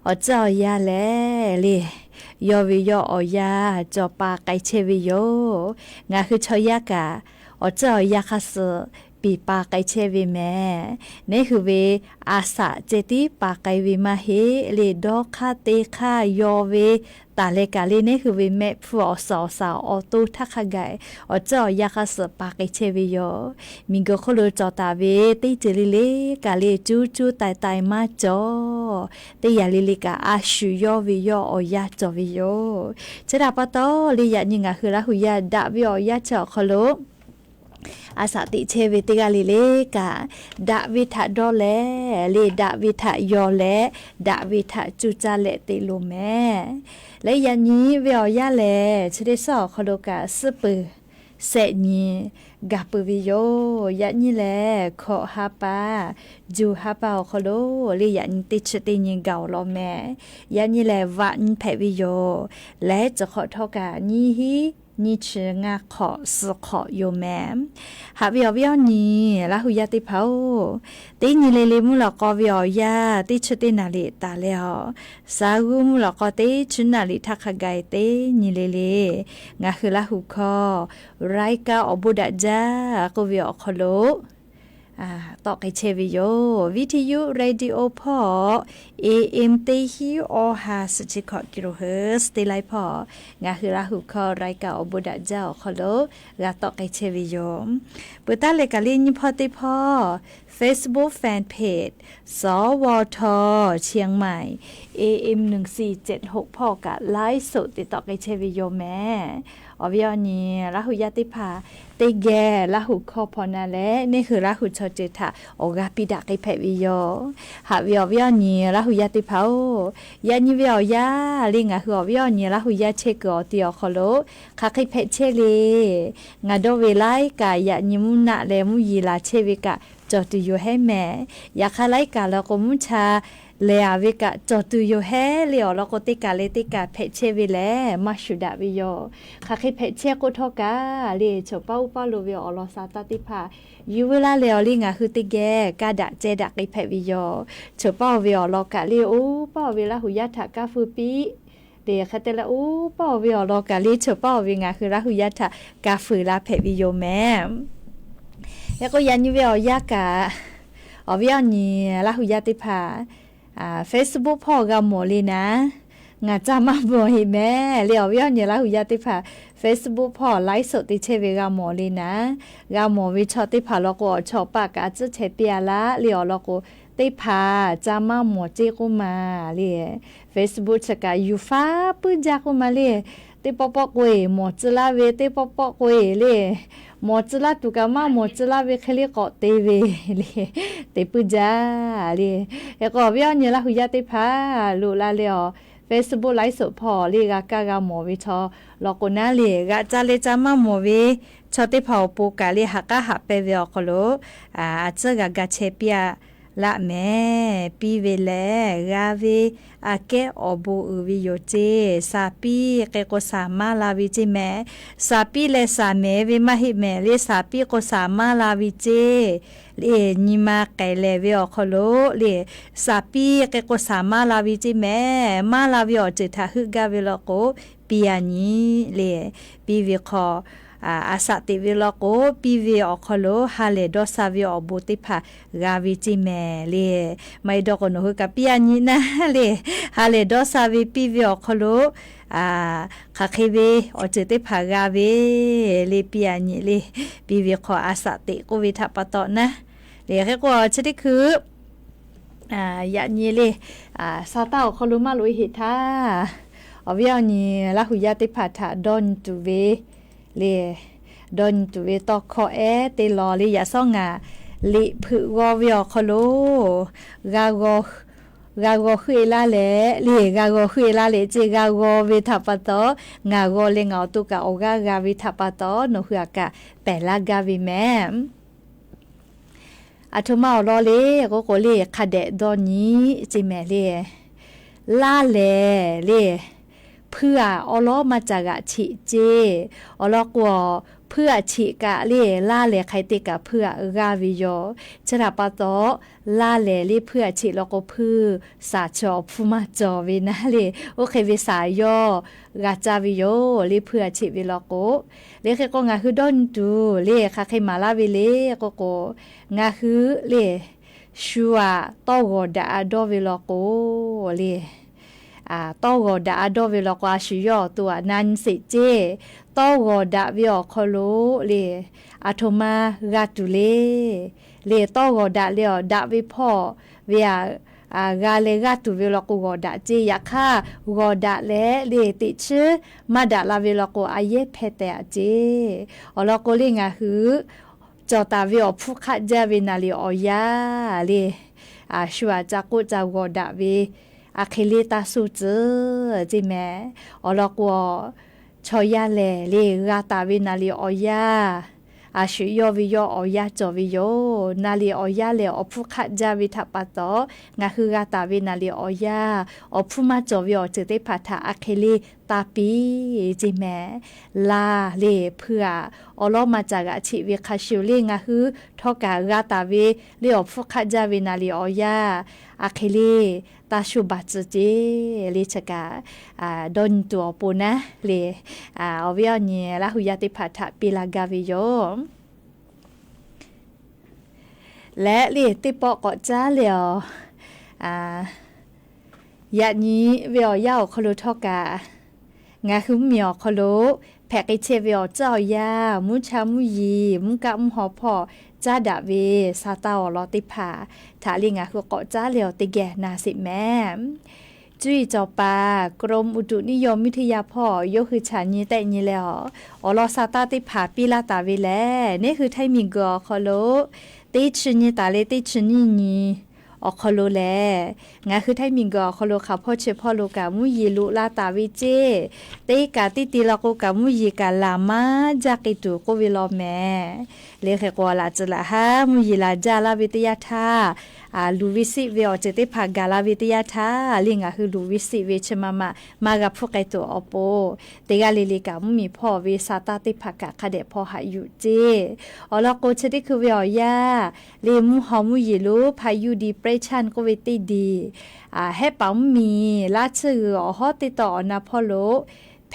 awˬ tcuhˉ awˬ yanˇ lehˬ le, yawˇ ve yawˇ awˬ yanˇ cawˬ pa k'ai chehˇ ve yoˬ. Ngaˬ hui chaw yaˇ kaꞈ awˬ tcuhˉ awˬ yanˇ hk'aˇ suh piˍ pa k'ai chehˇ ve mehˍ. Neˇ hui ve a shaꞈ ceh tiˉ pa k'ai ve maˇ heˆ le, dawˇ hk'aˇ te hk'aˇ yaw ve taˍ leh kaꞈ le, neˇ hui ve mehˆ hpfuhˇ awˬ shaˍ awˬ shaˍ awˬ to htaˇ hk'a gaˬ awˬ tcuhˉ awˬ yanˇ hk'aˇ suh pa k'ai chehˇ ve yoˬ. Miˬguiˬ hk'oˆ lo cawˬ taˍ ve teˇ ceuˬ le le kaꞈ le, cuˇ cuˇ taiˍ taiˍ maˇ cawˬ. Teˇ yanˇ le le kaꞈ a shu yawˇ ve yawˇ awˬ yanˇ cawˬ ve yoˬ. Chi htaꞈ pa taw le, yaꞈ nyi ngaˬ hui Laˇ hu yaˇ daꞈ ve awˬ yanˇ chi awˬ hk'aw lo a shaꞈ teꞈ chehˇ ve teˇ g'aˇ le le kaꞈ, daꞈ ve htaꞈ dawˇ leh le, daꞈ ve htaꞈ yaw leh, daꞈ ve htaꞈ cuˇ caˇ leh te loˍ mehˍ. Leh yaꞈ nyi ve awˬ yanˇ lehˬ, chi teˇ suhˉ awˬ hk'aw lo kaꞈ suhˉ peuˬ shehˆ nyi gaˬ peuˬ ve yoˬ. Yaꞈ nyi lehˬ, hkawꞈ ha pa, juˬ ha pa awˬ hk'aw lo le, yaꞈ nyi teˇ chi teˇ nyi gaˬ awˬ lawn mehˍ. Yaꞈ nyi lehˬ, vaꞈ nyi hpehꞈ ve yoˬ. Leh cawˬ hk'awꞈ htawˇ kaꞈ nyiˇ hinˉ nyiˇ chi ngaˇ hk'awꞈ suhˍ hk'awꞈ yoˬ mehˍ. Haꞈ ve awˬ viˉ awˬ nyi, Laˇ hu yaˇ teˇ hpaˍ-oˬ, teˇ nyi le le mvuhˇ lawꞈ k'aw ve awˬ yanˇ teˇ chi teˇ naˍ riˍ taˍ leh awˬ, shaˍ g'uˇ mvuhˇ lawꞈ k'aw teˇ chi naˍ riˍ htaˇ hk'a gaˬ teˇ nyi le le, ngaˬ hui Laˇ hu hkawˇ รายการ awˬ bon daꞈ jaˇ k'oˆ ve awˬ hk'aw lo tawˆ k'ai chehˇ ve yoˬ. Viˇ hti yuˆ เรดิโอ hpawˇ เอเอ็ม teˇ hinˉ awˇ ha suhˍ chi hkawꞈ กิโลเฮิรตซ์ teˇ laiˉ hpawˇ ngaˬ hui Laˇ hu hkawˇ รายการ awˬ bon daꞈ jaˇ awˬ hk'aw lo g'a tawˆ k'ai chehˇ ve yoˬ. Peuˬ taˉ leh kaꞈ le nyiˇ hpawˇ teˇ hpawˇ Facebook Fanpage สวท เชียงใหม่ เอเอ็ม หนึ่งสี่เจ็ดหก hpawˇ kaꞈ ไลฟ์สด te tawˆ k'ai chehˇ ve yoˬ mehˍ. Awˬ viˉ awˬ nyi Laˇ hu yaˇ teˇ hpaˍ, teˇ geh Laˇ hu hkawˇ hpaw na leh neˇ hui Laˇ hu chaw ceuˬ htaꞈ awˬ g'aˇ piˇ daꞈ k'ai hpehꞈ ve yoˬ. Haꞈ ve awˬ viˉ awˬ nyi Laˇ hu yaˇ teˇ hpaˍ-oˬ, yaꞈ nyi ve awˬ yanˇ le ngaˬ hui awˬ viˉ awˬ nyi Laˇ hu yaˇ chehˇ kuiˬ awˬ ti awˬ hk'aw lo hk'aˬ hk'e hpehꞈ chehˇ le. Ngaˬ dawˇ ve laiˉ kaꞈ yaꞈ nyi mvuhˇ naˆ leh mvuhˇ yeˬ laˬ chehˇ ve kaꞈ cawˬ tuˬ yoˬ hehˉ mehˍ. Yaꞈ hk'aˇ laiˉ kaꞈ law k'o mvuhˇ cha lehˬ a ve kaꞈ cawˬ tuˬ yoˬ hehˉ le awˬ lawn k'o, teˇ kaˬ leh teˇ kaˬ hpehꞈ chehˇ ve lehˬ maˇ shuˍ daꞈ ve yoˬ. Hk'aˬ hk'e hpehꞈ chehˇ k'oˆ htawˇ kaꞈ le, choˬ paˉ uˉ paˉ lo ve awˬ lawn sha taˇ teˇ hpaˍ yuˬ ve laˇ leh awˬ le ngaˬ hui teˇ geh ka daꞈ ceh daꞈ k'ai hpehꞈ ve yoˬ. Choˬ paˉ oˬ ve awˬ lawn kaꞈ le, oˇ paˉ oˬ ve Laˇ hu yaˇ htaꞈ kaˇ feu piˇ le, hk'e te leh oˇ paˉ oˬ ve awˬ lawn kaꞈ le, choˬ paˉ oˬ ve ngaˬ hui Laˇ hu yaˇ htaꞈ ka feu la hpehꞈ ve yoˬ mehˍ. Hk'e k'o yaꞈ nyi ve awˬ yanˇ kaꞈ, awˬ viˉ awˬ nyi Laˇ hu yaˇ teˇ hpaˍ Facebook hpawˇ g'a mawˬ le naˍ, ngaˬ ca maˇ mawˬ heˆ mehˍ le. Awˬ viˉ awˬ nyi Laˇ hu yaˇ teˇ hpaˍ Facebook hpawˇ ไลฟ์สด te chehˇ ve g'a mawˬ le naˍ, g'a mawˬ ve chaw teˇ hpaˍ law k'o awˬ chawˇ paˆ kaꞈ a tcuhˉ chehˇ piˇ a laˇ le awˬ lawn k'o, teˇ hpaˍ ca maˇ mawˬ ceˇ k'oˆ ma le. Facebook chi kaꞈ yuˬ faˉ puiˉ jaˇ k'oˆ ma le. Teˇ pawˆ pawˆ k'o-e mawˬ tcuh laˇ ve, teˇ pawˆ pawˆ k'o-e le mawˬ tcuh laˇ tuˬ kaꞈ maˇ mawˬ tcuh laˇ ve hk'e le k'awꞈ te ve le, te puiˉ jaˇ le. Hk'e k'o awˬ viˉ awˬ nyi Laˇ hu yaˇ teˇ hpaˍ loꞈ la leh awˬ Facebook ไลฟ์สด hpawˇ le g'a kaˇ g'a mawˬ ve chaw law k'o naˉ le, g'a ca leh ca maˇ mawˬ ve chaw teˇ hpaˍ awˬ pon kaꞈ le ha k'aˉ haꞈ pehnˇ ve awˬ hk'aw lo a tcuhˉ g'a ga chehˇ piˇ a laˇ mehˍ. Piˇ ve lehˬ g'a ve aꞈ kehˉ awˬ bon uiˍ ve yoˬ ceˇ. Shaˍ piˇ hk'e k'o shaˍ maˇ la ve ceˇ mehˍ. Shaˍ piˇ leh shaˍ mehˍ ve maˇ heˆ mehˍ le, shaˍ piˇ k'o shaˍ maˇ la ve ceˇ le. Nyi ma k'ai lehˬ ve awˬ hk'aw lo le, shaˍ piˇ hk'e k'o shaˍ maˇ la ve ceˇ mehˍ. Maˇ la ve awˬ ceuˬ htaꞈ heuˆ gaˇ ve law k'o piˇ a nyi le. Piˇ ve hk'aw a shaꞈ teꞈ ve law k'o piˇ ve awˬ hk'aw lo ha lehˬ dawˇ sha ve awˬ bon teˇ hpaˍ g'a ve ceˇ mehˍ le. Maˇ heˆ dawˇ k'o nawˬ hui kaꞈ piˇ a nyi naˉ le. Ha lehˬ dawˇ sha ve piˇ ve awˬ hk'aw lo hk'aˬ hk'e ve awˬ ceuˬ teˇ hpaˍ g'a ve le piˇ a nyi le. Piˇ ve hk'aw a shaꞈ teꞈ k'oˆ ve htaꞈ pa taw naˉ le. Hk'e k'o chi teˇ hkui yaꞈ nyi le, sha taˇ awˬ hk'aw lo maˇ loꞈ e heˆ htaˇ, Awˬ viˉ awˬ nyi Laˇ hu yaˇ teˇ hpaˍ htaꞈ dawˇ nyi tuˬ ve le, dawˇ nyi tuˬ ve tawˇ hkawˇ ehˉ teˇ law le, yaꞈ shawˉ ngaˬ liꞈ hpeuꞈ g'aw ve awˬ hk'aw lo g'a g'aw heuˆ e laˇ leh le, g'a g'aw heuˆ e laˇ leh ceˇ, g'a g'aw ve htaꞈ pa taw, ngaˬ g'aw leh ngaˬ awˬ to kaꞈ awˬ g'aˇ g'a ve htaꞈ pa taw, nawˬ hui aꞈ kaꞈ pehˬ laˇ gaˇ ve mehˍ. Aˬ htoꞈ ma awˬ lawn le k'oˆ k'o le, hk'a dehꞈ dawˇ nyi ceˇ mehˍ le. Laˇ lehˬ le, hpuiˇ aꞈ awˉ lawˉ maˇ ca g'aꞈ cheꞈ ceˇ. Awˬ lawn k'o, hpuiˇ aꞈ cheꞈ kaꞈ le, laˇ lehˬ hk'aˬ hk'e te kaꞈ hpuiˇ aꞈ g'aˇ ve yoˬ. Chi htaꞈ pa taw, laˇ lehˬ le hpuiˇ aꞈ cheꞈ law k'o, hpuiˇ shaˍ chi awˬ hpfuhˇ maˇ cawˬ ve naˉ le, oˇ hk'e ve shaˍ yawˇ g'a caˇ ve yoˬ le, hpuiˇ aꞈ cheꞈ ve law k'o. Le hk'e k'o, ngaˬ hui dawˇ nyi tuˬ le hk'aˬ hk'e maˍ laˇ ve le k'oˆ k'o, ngaˬ hui le shu aꞈ tawˇ g'awˬ daꞈ a dawˇ ve law k'o le, tawˇ g'awˬ daꞈ a dawˇ ve law k'o, a shu yawˇ awˬ to aꞈ na nyi sheˍ ceˇ. Tawˇ g'awˬ daꞈ ve awˬ hk'aw lo le, aˬ htoꞈ ma g'a tuˬ le. Le tawˇ g'awˬ daꞈ le awˬ daꞈ ve hpawˇ ve aꞈ g'a leh g'aˇ tuˬ ve law k'o g'awˬ daꞈ ceˇ. Yaꞈ hk'aˇ, g'awˬ daꞈ leh le teꞈ chiˉ maˇ daꞈ la ve law k'o, a yehˉ hpehˇ tehꞈ a ceˇ. Awˬ lawn k'o le, ngaˬ hui cawˬ taˍ ve awˬ hpfuhˇ hk'aˆ jaˇ ve naˍ riˍ awˬ yanˇ le, shu aꞈ ca k'oˆ ca g'awˬ daꞈ ve a hk'e le taˇ suh tcuh ceˇ mehˍ. Awˬ lawn k'o, chaw yaˇ lehˬ le g'a taˍ ve naˍ riˍ awˬ yanˇ, a shu yawˇ ve yawˇ awˬ yanˇ cawˬ ve yoˬ. Naˍ riˍ awˬ yanˇ lehˬ awˬ hpfuhˇ hk'aˆ jaˇ ve htaꞈ pa taw, ngaˬ hui g'a taˍ ve naˍ riˍ awˬ yanˇ, awˬ hpfuhˇ maˇ cawˬ ve awˬ ceuˬ teˇ hpaˍ htaꞈ a hk'e le taˇ piˇ ceˇ mehˍ. Laˇ le hpuiˇ aꞈ awˉ lawˉ maˇ ca g'aꞈ cheꞈ ve hk'a shuˍ le, ngaˬ hui htawˇ kaꞈ g'a taˍ ve le awˬ hpfuhˇ hk'aˆ jaˇ ve naˍ riˍ awˬ yanˇ a hk'e le taˇ shu baˬ tcuh ceˇ le, chi kaꞈ dawˇ nyi tuˬ awˬ pon naˉ le, awˬ viˉ awˬ nyi Laˇ hu yaˇ teˇ hpaˍ htaꞈ piˇ la gaˇ ve yoˬ. Leh le teˇ pawˆ k'awꞈ caˉ leh awˬ, yaꞈ nyi ve awˬ yanˇ awˬ hk'aw lo htawˇ kaꞈ, ngaˬ hui mvuhˇmiˬ awˬ hk'aw lo hpehꞈ k'ai chehˇ ve awˬ tcuhˉ awˬ yanˇ, mvuhˇ cha mvuhˇ yeˬ, mvuhˇ kaˆ mvuhˇ haw hpawˇ caˉ daꞈ ve sa taˇ awˬ lawn teˇ hpaˍ htaꞈ le ngaˬ hui k'awꞈ caˉ leh awˬ teˇ geh na sheˍ mehˍ. Cuˇ yiˍ cawˬ paˍ กรมอุตุนิยมวิทยา hpawˇ yawˇ hui chaꞈ nyi tehˆ nyi leh awˬ, awˬ lawn sa taˇ teˇ hpaˍ piˇ laˇ taˍ ve lehˬ, neˇ hui htaiˇ miˬguiˬ awˬ hk'aw lo teˇ chi nyi taˍ leh teˇ chi nyiˇ nyi awˬ hk'aw lo lehˬ, ngaˬ hui htaiˇ miˬguiˬ awˬ hk'aw lo hk'aˬ hpawˇ chi hpawˇ lo kaꞈ mvuhˇ yeˬ loꞈ la taˍ ve ceˇ. Teˇ kaꞈ teˇ te law k'o kaꞈ mvuhˇ yeˬ kaꞈ laˬ maˇ jaˇ k'ai tuˬ k'oˆ ve law mehˍ. Le hk'e k'o, laꞈ tcuh laꞈ haˉ mvuhˇ yeˬ laˬ jaˇ laˇ ve teˇ yanˇ htaˇ, luˬ ve siˆ ve awˬ ceuˬ teˇ hpaˍ gaˬ la ve teˇ yanˇ htaˇ le, ngaˬ hui luˬ ve siˆ ve chi ma ma maˇ g'a hpfuhˇ k'ai tuˬ awˬ pon, teˇ g'aˇ le le kaꞈ mvuhˇmiˬ hpawˇ ve sa taˇ teˇ hpaˍ kaꞈ hk'a dehꞈ hpawˇ haꞈ yuˬ ceˇ. Awˬ lawn k'o, chi teˇ hkui ve awˬ yanˇ le mvuhˇ haw mvuhˇ yeˬ lo พายุดีเปรสชัน k'oˆ ve teˇ diˬ, hehˉ paˍ mvuhˇmiˬ laˇ tsuhˇ g'uiˬ awˬ hawˉ teˇ taw awˬ na hpawˇ lo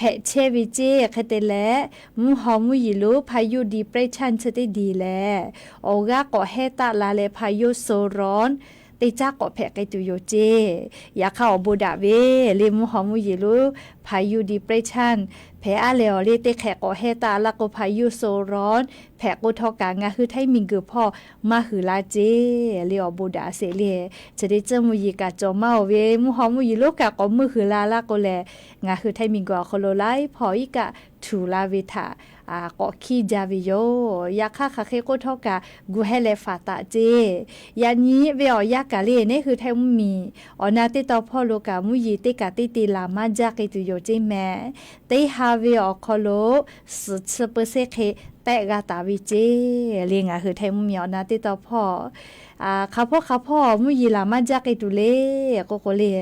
hpehꞈ chehˇ ve ceˇ. Hk'e te leh, mvuhˇ haw mvuhˇ yeˬ lo พายุดีเปรสชัน chi teˇ diˬ lehˬ, awˬ g'aˇ k'awꞈ hehˉ taˆ la leh พายุโซนร้อน teˇ caˉ k'awꞈ hpehꞈ k'ai tuˬ yoˬ ceˇ. Yaꞈ hk'aˇ, awˬ bon daꞈ ve le mvuhˇ haw mvuhˇ yeˬ lo พายุดีเปรสชัน hpehꞈ aˉ leh awˬ le teˇ hk'ehꞈ k'awꞈ hehˉ taˆ laˇ k'o พายุโซนร้อน hpehꞈ k'o htawˇ kaꞈ ngaˬ hui htaiˇ miˬguiˬ hpawˇ maˇ huiˍ la ceˇ. Le awˬ bon daꞈ sheˍ le, chi teˇ ceuˬ mvuhˇ yeˬ kaꞈ cawˬ maˇ oˬ ve, mvuhˇ haw mvuhˇ yeˬ lo kaꞈ k'awꞈ meuˇ huiˍ la laˇ k'o lehˬ, ngaˬ hui htaiˇ miˬguiˬ awˬ hk'aw lo laiˉ hpawˇ iˉ kaˆ htuˬ la ve htaꞈ k'awꞈ hkiˇ jaˇ ve yoˬ. Yaꞈ hk'aˇ, hk'aˬ hk'e k'oˆ htawˇ kaꞈ gu hehˉ leh faˍ taˍ ceˇ. Yaꞈ nyi ve awˬ yanˇ kaꞈ le, neˇ hui htaiˇ mvuhˇmiˬ awˬ na teˇ taw hpawˇ lo kaꞈ mvuhˇ yeˬ teˇ kaꞈ teˇ te laˬ maˇ jaˇ k'ai tuˬ yoˬ ceˇ mehˍ. Teˇ ha ve awˬ hk'aw lo suhˍ chi เปอร์เซ็นต์ hk'e tehˆ g'a taˍ ve ceˇ. Le ngaˬ hui htaiˇ mvuhˇmiˬ awˬ na teˇ taw hpawˇ hk'aˬ hpawˇ hk'aˬ hpawˇ mvuhˇ yeˬ laˬ maˇ jaˇ k'ai tuˬ le k'oˆ k'o le,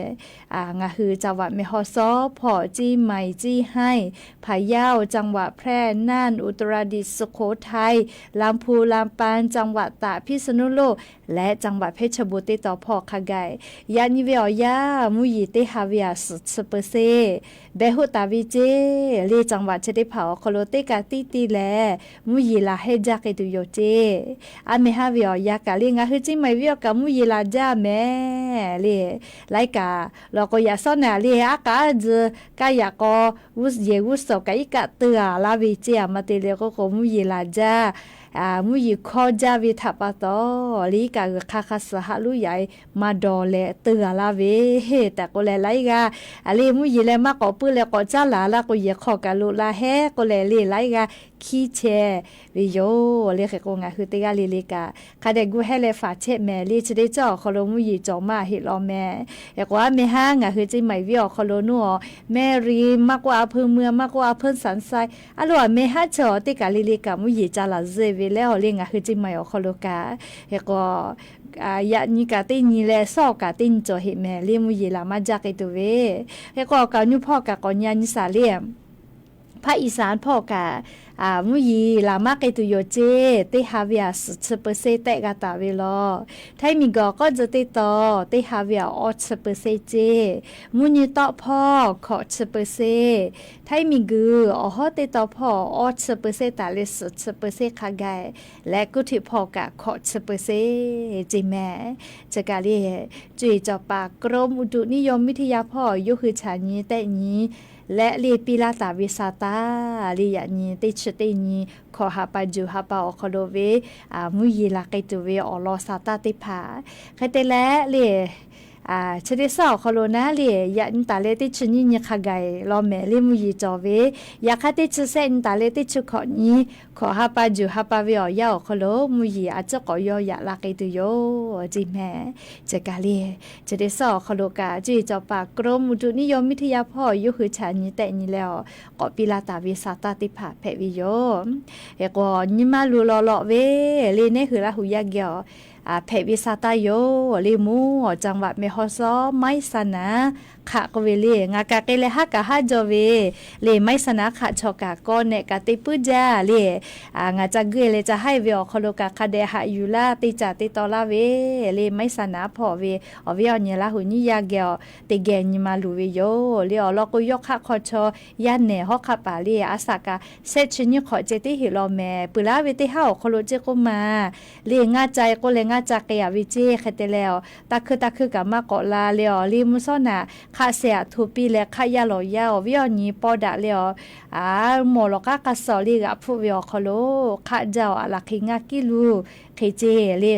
ngaˬ hui จังหวัดแม่ฮ่องสอน hpawˇ เชียงใหม่ เชียงราย พะเยา จังหวัดแพร่ น่าน อุตรดิตถ์ สุโขทัย ลำพูน ลำปาง จังหวัดตาก พิษณุโลก leh จังหวัดเพชรบูรณ์ teˇ taw hpawˇ hk'a gaˬ, yaꞈ nyi ve awˬ yanˇ mvuhˇ yeˬ teˇ ha ve aꞈ suhˍ chi เปอร์เซ็นต์ behˬ hoˆ taˍ ve ceˇ. Le จังหวัด chi teˇ hpaˍ awˬ hk'aw lo teˇ kaꞈ teˇ te lehˬ mvuhˇ yeˬ laˬ hehˉ jaˇ k'ai tuˬ yoˬ ceˇ. A mehˍ haˉ ve awˬ yanˇ kaꞈ le, ngaˬ hui Ciˇ maiˍ viˉ awˬ kaꞈ mvuhˇ yeˬ laˬ jaˇ mehˍ le. Laiˉ kaꞈ law k'o, yaꞈ shawˉ naꞈ le, aˉ k'aˉ tzuh kaˇ yaꞈ k'aw, g'uˇ yehˬ g'uˇ suhˍ kaꞈ iˉ kaˆ teu a laˇ ve ceˇ. A ma te le k'oˆ k'o, mvuhˇ yeˬ laˬ jaˇ mvuhˇ yeˬ hkawˇ jaˇ ve htaꞈ pa taw, le iˉ kaꞈ g'uiˬ hk'a hk'a suhˍ haꞈ luˉ yaꞈ e maˇ dawˬ leh teu g'a laˇ ve tehꞈ k'oˆ leh laiˉ g'aˇ, le mvuhˇ yeˬ leh maˇ k'awꞈ puiˉ leh k'awꞈ caˉ laˬ laˇ k'o, yehˬ hk'aw kaꞈ loꞈ la hehˉ k'oˆ leh le laiˉ g'aˇ hkiˇ chehˇ ve yoˬ. Le hk'e k'o, ngaˬ hui teˇ g'aˇ le le kaꞈ hk'a dehꞈ gu hehˉ leh faˍ chehˇ mehˍ le. Chi teˇ ceuˬ awˬ hk'aw lo mvuhˇ yeˬ cawˬ maˇ heˆ law mehˍ. Hk'e k'o, aˉ meh haˉ ngaˬ hui Ceˇ Maiˍ venˇ awˬ hk'aw lo nuˇ awˬ, Mary maˇ k'oˆ, A Hpeu Meuˇ maˇ k'oˆ, A Hpeu Saˍ Sai, a loˍ aˬ meh haˉ chaw teˇ kaˬ le le kaꞈ mvuhˇ yeˬ ca laˬ zuhˆ ve leh awˬ le ngaˬ hui Ceˇ Maiˍ awˬ hk'aw lo kaꞈ, hk'e k'o, yaꞈ nyi kaꞈ teˇ nyi leh suhˉ awˬ kaꞈ teˇ nyi cawˬ heˆ mehˍ le mvuhˇ yeˬ laˬ maˇ jaˇ k'ai tuˬ ve. Hk'e k'o, awˬ kaˍ awˬ nu hpawˇ kaꞈ k'awꞈ nyi a nyi shaˍ le. Hpaˇ Iˉsaˍ hpawˇ kaꞈ mvuhˇ yeˬ laˬ maˇ k'ai tuˬ yoˬ ceˇ. Teˇ ha ve aꞈ suhˍ chi เปอร์เซ็นต์ tehˆ g'a taˍ ve law. Htaiˇ miˬguiˬ awˬ k'awˇ tcuh teˇ taw teˇ ha ve aꞈ awˇ chi เปอร์เซ็นต์ ceˇ. Mvuhˇ nyi tawˆ hpawˇ hkawꞈ chi เปอร์เซ็นต์, Htaiˇ miˬguiˬ awˬ hawˉ teˇ taw hpawˇ awˇ chi เปอร์เซ็นต์ taˍ leh suhˍ chi เปอร์เซ็นต์ hk'a gaˬ leh กรุงเทพ hpawˇ kaꞈ hkawꞈ chi เปอร์เซ็นต์ ceˇ mehˍ. Chi kaꞈ le, cuˇ yiˍ cawˬ paˍ กรมอุตุนิยมวิทยา hpawˇ yawˇ hui chaꞈ nyi tehˆ nyi leh le piˇ laˇ taˍ ve sa taˇ le yaꞈ nyi teˇ chi teˇ nyi hkawꞈ ha pa juˬ ha pa awˬ hk'aw lo ve mvuhˇ yeˬ laˬ k'ai tuˬ ve awˬ lawn sa taˇ teˇ hpaˍ hk'e te leh le, chi teˇ suhˉ awˬ hk'aw lo naˉ le, yaꞈ nyi taˍ leh teˇ chi nyiˇ nyi hk'a gaˬ law mehˍ le mvuhˇ yeˬ cawˬ ve. Yaꞈ hk'aˇ teˇ chi sehˆ nyi taˍ leh teˇ chi hkawꞈ nyi hkawꞈ ha pa juˬ ha pa ve awˬ yanˇ awˬ hk'aw lo mvuhˇ yeˬ a ciˉ k'awꞈ yawˇ yaꞈ la k'ai tuˬ yoˬ ceˇ mehˍ. Chi kaꞈ le, chi teˇ suhˉ awˬ hk'aw lo kaꞈ cuˇ yiˍ cawˬ paˍ กรมอุตุนิยมวิทยา hpawˇ yawˇ hui chaꞈ nyi tehˆ nyi leh awˬ k'awꞈ piˇ laˇ taˍ ve sa taˇ teˇ hpaˍ hpehꞈ ve yoˬ. Hk'e k'o, nyi ma luˬ lawꞈ lawꞈ ve le neˇ hui Laˇ huˍ yaˇ geh awˬ hpehꞈ ve sa taˇ yoˬ le. Mvuhˇ awˬ จังหวัดแม่ฮ่องสอน ไม้สนาม hk'aˆ k'oˆ ve le, ngaˬ kaꞈ k'ai leh haˉ kaꞈ haˉ jaw ve le. ไม้สนาม hk'aˆ chaw kaꞈ kawˇ nehˆ kaꞈ te puiˉ jaˇ le. Ngaˬ ca geuˆ leh ca haiˇ ve awˬ hk'aw lo kaꞈ hk'a dehꞈ haꞈ yuˬ laˇ te caˍ te taw laˇ ve le. ไม้สนาม hpawˇ ve awˬ viˉ awˬ nyi Laˇ huˍ nyiˇ yaˇ geh awˬ te geh nyi ma luˬ ve yoˬ le. Awˬ lawn k'o, yawˇ hk'aˆ hk'aw chaw yaˇ nehˬ hawˉ hk'aˆ paˍ le a saꞈ kaꞈ shehˆ chi nyiˇ hk'awꞈ ceh teˇ heˆ law mehˍ. Peuˬ laˇ ve teˇ haˉ awˬ hk'aw lo ceˇ k'oˆ ma le, ngaˇ ca e k'oˆ leh ngaˇ ca k'ai a ve ceˇ. Hk'e te leh, taˇ hkui taˇ hkui kaꞈ maˇ k'awꞈ la le awˬ le mvuhˇ shawˉ naꞈ hk'aˆ sheh aꞈ hto piˇ leh hk'aˆ yaˇ lawˬ yaˇ awˬ viˉ awˬ nyi pawˇ daꞈ le awˬ, mvuhˇ awˬ lawˬ k'aˉ k'a suhˍ le g'aꞈ hpfuhˆ ve awˬ hk'aw lo hk'aˆ jaˇ awˬ aꞈ laˬ hk'e ngaˇ kiˉ luˬ hk'e ceˇ le.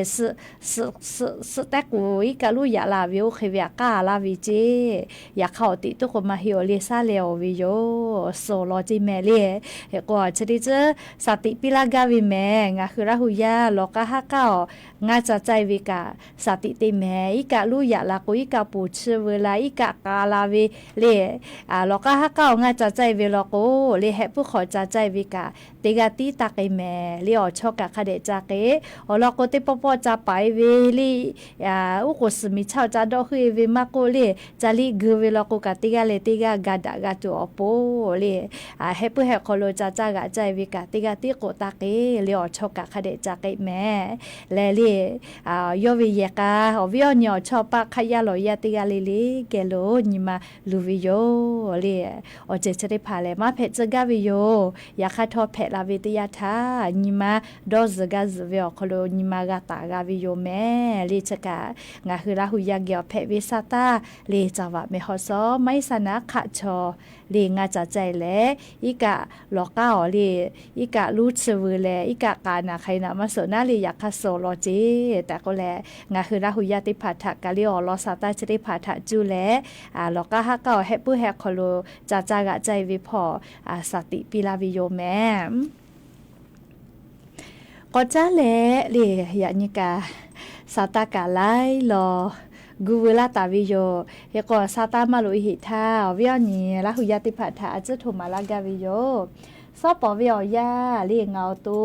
Suhˆ tehˉ k'oˍ iˉ kaˆ luˉ yaꞈ la ve oˇ hk'e ve aꞈ k'aˉ laˇ ve ceˇ. Yaꞈ hk'aˇ awˬ teꞈ tuˉ k'o maˇ heˆ awˬ le saˉ leh awˬ ve yoˬ. Suhˍ law ceˇ mehˍ le. Hk'e k'o, chi teˇ ceuˬ saˍ tiꞈ piˇ laˇ gaˇ ve mehˍ. Ngaˬ hui Laˇ huˍ yaˇ lawˬ k'aˉ haˉ k'aˉ awˬ ngaˇ ca caˇ e ve kaꞈ saˍ tiꞈ te mehˍ. Iˉ kaˆ luˉ yaꞈ la k'o, iˉ kaˆ poˬ chi veu la, iˉ kaˆ k'a la ve le. Lawˬ k'aˉ haˉ k'aˉ awˬ ngaˇ ca caˇ e ve law k'o le, heh puiˉ hk'awꞈ ca caˇ e ve kaꞈ teˇ g'aˇ tiˉ taˇ k'ai mehˍ le. Awˬ chawˇ kaꞈ hk'a dehꞈ ca k'ai. Awˬ lawn k'o, teˇ pawˆ pawˆ ca paˍ e ve le, uˉ k'oˍ suhˍ miˬ chaˇ ca dawˆ heuˆ e ve maˇ k'oˆ le, ca liˇ geu ve law k'o kaꞈ teˇ g'aˇ leh teˇ g'aˇ ga daꞈ g'a tuˬ awˬ pon le, heh puiˉ heh hk'aw lo ca caˇ g'aꞈ caˇ e ve kaꞈ teˇ g'aˇ tiˉ k'oꞈ taˇ k'ai le. Awˬ chawˇ kaꞈ hk'a dehꞈ ca k'ai mehˍ leh le. Yawˇ ve yehˬ k'a awˬ viˉ awˬ nyi awˬ chawˇ paˆ hk'aˆ yaˇ lawˬ yaˇ teˇ g'aˇ le le geh lo nyi ma luˬ ve yoˬ le. Awˬ ceuˬ chi teˇ hpaˍ lehˬ maˇ hpehꞈ tcuh gaˇ ve yoˬ. Yaꞈ hk'aˇ htawˇ hpehꞈ la ve teˇ yanˇ htaˇ nyi ma dawˇ zuhˬ gaˇ zuhˬ ve awˬ hk'aw lo nyi ma g'a taˍ g'a ve yoˬ mehˍ le. Chi kaꞈ ngaˬ hui Laˇ huˍ yaˇ geh awˬ hpehꞈ ve sa taˇ le. Caˍ vaꞈ mehˍ hawˉ sawˉ maˇ iˉ sa naˉ hk'aˆ chaw le ngaˇ ca caˇ e leh, iˉ kaˆ lawˬ k'aˉ awˬ le, iˉ kaˆ luˉ chi veu leh iˉ kaˆ k'a naˍ hk'aˬ e naˍ maˇ suhˍ naˉ le. Yaꞈ hk'aˇ suhˍ law ceˇ tehꞈ k'oˆ leh, ngaˬ hui Laˇ huˍ yaˇ teˇ hpaˍ htaꞈ kaꞈ le awˬ lawn sa taˇ chi teˇ hpaˍ htaꞈ cuˇ leh, lawˬ k'aˉ haˉ k'aˉ awˬ heh puiˉ heh hk'aw lo ca caˇ g'aꞈ caˇ e ve hpawˇ saˍ tiꞈ piˇ laˇ ve yoˬ mehˍ. K'awꞈ caˉ leh le, yaꞈ nyi kaꞈ sa taˇ kaꞈ laiˉ law gu veu laˇ taˍ ve yoˬ. Hk'e k'o, sa taˇ maˇ loꞈ e heꞈ htaˇ, awˬ viˉ awˬ nyi Laˇ huˍ yaˇ teˇ hpaˍ htaꞈ a ciˉ htoꞈ maˍ laˇ gaˇ ve yoˬ. Suhˉ pawˍ ve awˬ yanˇ le ngaˬ awˬ to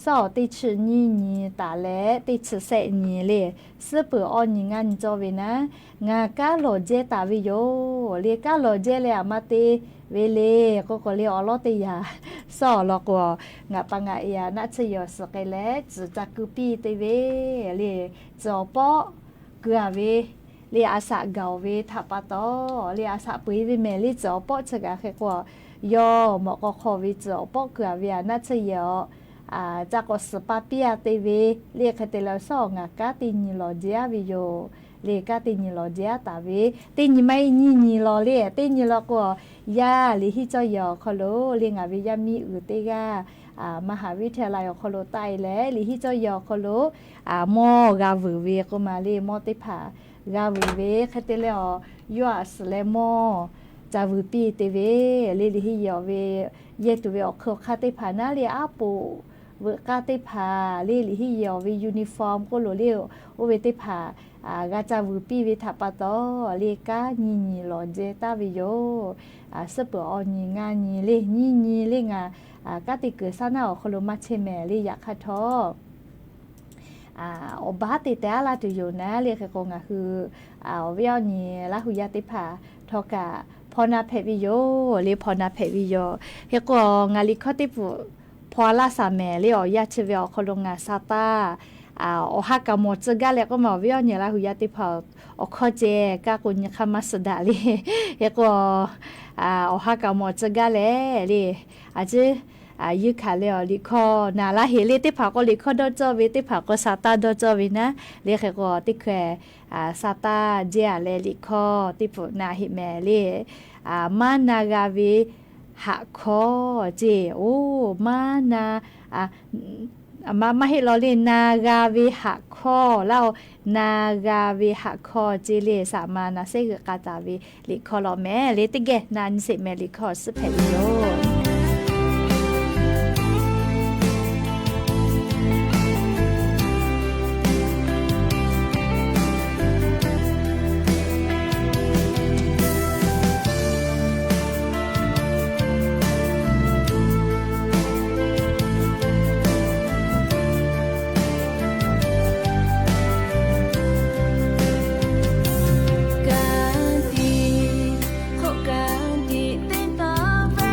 suhˉ awˬ teˇ chi nyiˇ nyi taˍ leh teˇ chi sehˆ nyi le, suhˉ peuˬ awˇ nyi ngaˇ nyi cawˇ ve naˉ, ngaˬ kanˉ lawˬ jehˇ taˍ ve yoˬ le. Kanˉ lawˬ jehˇ leh aˬ ma te ve le k'oˆ k'o le, awˬ lawˉ teˇ yanˇ suhˉ awˬ lawn k'o, ngaˬ pa ngaˬ e a naˆ tsuhˇ yehˬ awˬ suhˍ k'ai leh tcuhˬ ca ku piˇ te ve le. Tcuhˬ awˬ pawˆ ku a ve le, a shaꞈ gaˬ oˬ ve htaꞈ pa taw le, a shaꞈ peu eˬ ve mehˍ le. Tcuhˬ awˬ pawˆ chi kaꞈ hk'e k'o, yawˇ mawꞈ k'aw hk'aw ve tcuhˬ awˬ pawˆ ku a ve a naˆ tsuhˇ yehˬ awˬ ca k'awꞈ suhˍ pa piˇ a te ve le. Hk'e te leh suhˉ awˬ ngaˬ kanˉ teˇ nyi lawˬ jehˇ a ve yoˬ. le kanˉ teˇ nyi lawˬ jehˇ aˉ taˍ ve, teˇ nyi maˇ heˆ nyiˇ nyi lawˬ le, teˇ nyi lawˬ k'o, yaˇ liꞈ hiˆ cawˇ yehˬ awˬ hk'aw lo le ngaˬ ve yaˇ miˇ uiˍ teˇ g'aˇ, maˇ haꞈ viˉ htaˇ la awˬ hk'aw lo taˆ e leh liꞈ hiˆ cawˇ yehˬ awˬ hk'aw lo mawˇ g'a vuiˬ ve k'oˆ ma le, mawˇ teˇ hpaˍ g'a vuiˬ ve hk'e te leh awˬ, yawˇ aꞈ suhˍ leh mawˇ ca vuiˬ piˇ te ve le, liꞈ hiˆ yehˬ awˬ ve yehˇ tuˬ ve awˬ hk'eun awˬ hk'aˇ teˇ hpaˍ naˉ le, aˉ poꞈ veuꞈ k'aˇ teˇ hpaˍ le, liꞈ hiˆ yehˬ awˬ ve uniform k'oˆ lo le, oˇ ve teˇ hpaˍ g'a ca vuiˬ piˇ ve htaꞈ pa taw le kanˉ nyiˇ nyi lawˬ jehˇ taˍ ve yoˬ. Suhˉ peuˬ awˬ nyi ngaˇ nyi le nyiˇ nyi le ngaˬ kanˉ te kuiˬ saˉ naˆ awˬ hk'aw lo maˇ chehˇ mehˍ le, yaꞈ hk'aˇ htawˇ awˬ baˉ te teh aˉ laˇ tuˬ yoˬ naˉ le. Hk'e k'o ngaˬ hui awˬ viˉ awˬ nyi Laˇ hu yaˇ teˇ hpaˍ htawˇ kaꞈ hpaw na hpehꞈ ve yoˬ le, hpaw na hpehꞈ ve yoˬ. Hk'e k'o ngaˬ liꞈ hkawˇ teˇ pfuhˍ hpaw laˇ shaˍ mehˍ le, awˬ yanˇ chi ve awˬ hk'aw lo ngaˬ sa taˇ awˬ ha kaꞈ mawˬ tcuh gaˇ leh k'oˆ ma, awˬ viˉ awˬ nyi Laˇ hu yaˇ teˇ hpaˍ awˬ hkawˇ ceh kaˇ k'o nyi hk'aˇ maˇ suh daꞈ le. Hk'e k'o awˬ ha kaꞈ mawˬ tcuh gaˇ leh le, a ciˉ yuˇ hkanˍ leh awˬ liꞈ hkawˇ na laˇ heˍ le, teˇ hpaˍ k'o liꞈ hkawˇ dawˇ cawˇ ve, teˇ hpaˍ k'o sa taˇ dawˇ cawˇ ve naˉ le. Hk'e k'o teˇ hkaweh sa taˇ jehˇ a leh liꞈ hkawˇ teˇ pfuhˍ na heˍ mehˍ le. Maˇ na g'a ve haꞈ hkawˇ ceˇ, oˇ maˇ na, maˇ heˆ law le, na g'a ve haꞈ hkawˇ laˇ oˬ, na g'a ve haꞈ hkawˇ ceˇ le, saˍ ma na sehˉ g'euꞈ k'a taˍ ve liꞈ hkawˇ law mehˍ le. Teˇ geh na nyi sheˍ mehˍ, liꞈ hkawˇ awˬ suhˉ hpehꞈ ve yoˬ. Ka tiꞈ, hk'oˆ ka tiꞈ teˇ taˇ ve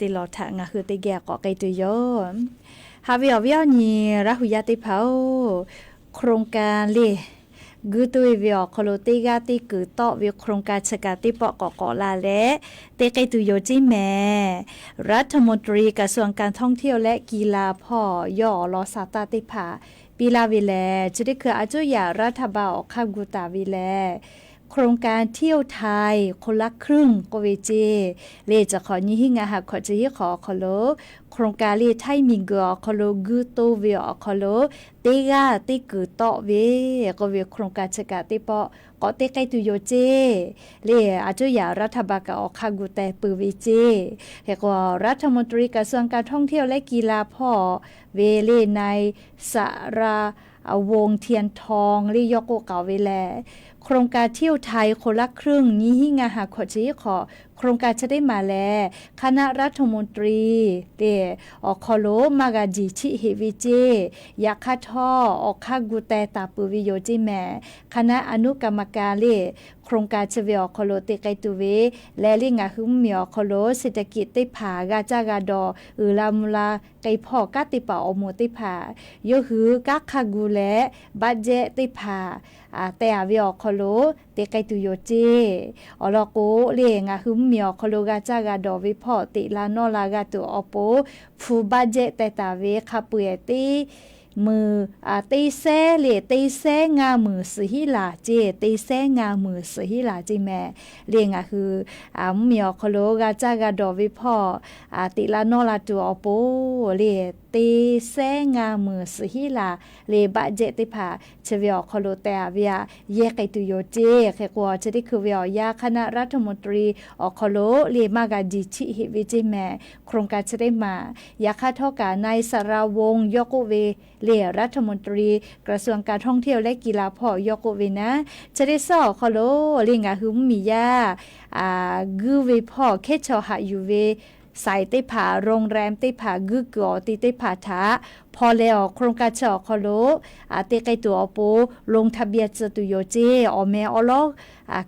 te lawˬ htaꞈ ngaˬ hui teˇ geh k'awꞈ k'ai tuˬ yoˬ. Haꞈ ve awˬ viˉ awˬ nyi Laˇ hu yaˇ teˇ hpaˍ-oˬ, โครงการ le, guˇ toˇ e ve awˬ hk'aw lo teˇ g'aˇ teˇ kuiˬ tawˆ ve โครงการ chi kaꞈ teˇ pawˆ k'awꞈ k'awꞈ la leh te k'ai tuˬ yoˬ ceˇ mehˍ. รัฐมนตรีกระทรวงการท่องเที่ยวและกีฬา hpawˇ yawˇ awˬ lawn saˍ taˇ teˇ hpaˍ piˇ laˇ ve lehˬ, chi teˇ hkui a cuˇ yaꞈ รัฐบาล awˬ hk'aˇ gu taˍ ve lehˬ, โครงการเที่ยวไทยคนละครึ่ง k'oˆ ve ceˇ. Le, chi hk'awꞈ nyiˇ hinˉ ngaˇ ha hkawꞈ chi hiˉ hk'awꞈ awˬ hk'aw lo โครงการ le, htaiˇ miˬguiˬ awˬ hk'aw lo guˇ toˇ ve awˬ hk'aw lo teˇ g'aˇ teˇ kuiˬ tawˆ ve k'oˆ ve โครงการ chi kaꞈ teˇ pawˆ k'awꞈ te k'ai tuˬ yoˬ ceˇ. Le, a cuˇ yaꞈ รัฐบาล kaꞈ awˬ hk'aˇ gu teh peuˬ ve ceˇ. Hk'e k'o, รัฐมนตรีกระทรวงการท่องเที่ยวและกีฬา hpawˇ ve le นายสระวงศ์เทียนทอง le yawˇ k'oˆ k'aoˍ ve lehˬ, โครงการเที่ยวไทยคนละครึ่ง nyiˇ hinˉ ngaˇ ha hkawꞈ chi hiˉ hk'awꞈ โครงการ chi teˇ maˬ lehˬ คณะรัฐมนตรี le awˬ hk'aw lo maˇ g'a jiˬ chiˆ heꞈ ve ceˇ. Yaꞈ hk'aˇ htawˇ awˬ hk'aˇ gu teh taˍ peuˬ ve yoˬ ceˇ mehˍ. คณะอนุกรรมการ le โครงการ chi ve awˬ hk'aw lo te k'ai tuˬ ve lehˬ, le ngaˬ hui mvuhˇmiˬ awˬ hk'aw lo เศรษฐกิจ teˇ hpaˍ g'a caˇ g'a dawˬ uiˍ la mvuh la k'ai hpawˇ kanˉ teˇ hpaˍ awˬ moˍ teˇ hpaˍ yawˇ hui kanˉ hk'aˇ gu leh budget teˇ hpaˍ teh a ve awˬ hk'aw lo te k'ai tuˬ yoˬ ceˇ. Awˬ lawn k'o, le ngaˬ hui mvuhˇmiˬ awˬ hk'aw lo g'a caˇ g'a dawˬ ve hpawˇ teꞈ la nawˇ la g'a tuˬ awˬ pon, hpu budget teh taˍ ve hk'a peu-eˬ teˇ meuˍ, teˇ sehˉ le, teˇ sehˉ ngaˇ meunˍ suhˍ hiˉ laˬ ceˇ, teˇ sehˉ ngaˇ meunˍ suhˍ hiˉ laˬ ceˇ mehˍ. Le ngaˬ hui mvuhˇmiˬ awˬ hk'aw lo g'a caˇ g'a dawˬ ve hpawˇ teꞈ la nawˇ la tuˬ awˬ pon, le teˇ sehˉ ngaˇ meunˍ suhˍ hiˉ laˬ le budget teˇ hpaˍ chi ve awˬ hk'aw lo teh a ve aꞈ yehˇ k'ai tuˬ yoˬ ceˇ. Hk'e k'o, chi teˇ hkui ve awˬ yanˇ คณะรัฐมนตรี awˬ hk'aw lo le maˇ g'a jiˬ chiˆ heꞈ ve ceˇ mehˍ. โครงการ chi teˇ maˬ, yaꞈ hk'aˇ htawˇ kaꞈ นายสระวงศ์ yawˇ k'oˆ ve le รัฐมนตรีกระทรวงการท่องเที่ยวและกีฬา hpawˇ yawˇ k'oˆ ve naˉ, chi teˇ suhˉ awˬ hk'aw lo le ngaˬ hui mvuhˇmiˬ yaˇ guˇ ve hpawˇ hkehˉ chaw haꞈ yuˬ ve สถานที่ teˇ hpaˍ, โรงแรม teˇ hpaˍ, guˇ kuiˬ awˬ ti teˇ hpaˍ htaꞈ hpaw leh awˬ โครงการ chi awˬ hk'aw lo te k'ai tuˬ awˬ pon ลงทะเบียน tcuh tuˬ yoˬ ceˇ. Awˬ meh awˉ lawˉ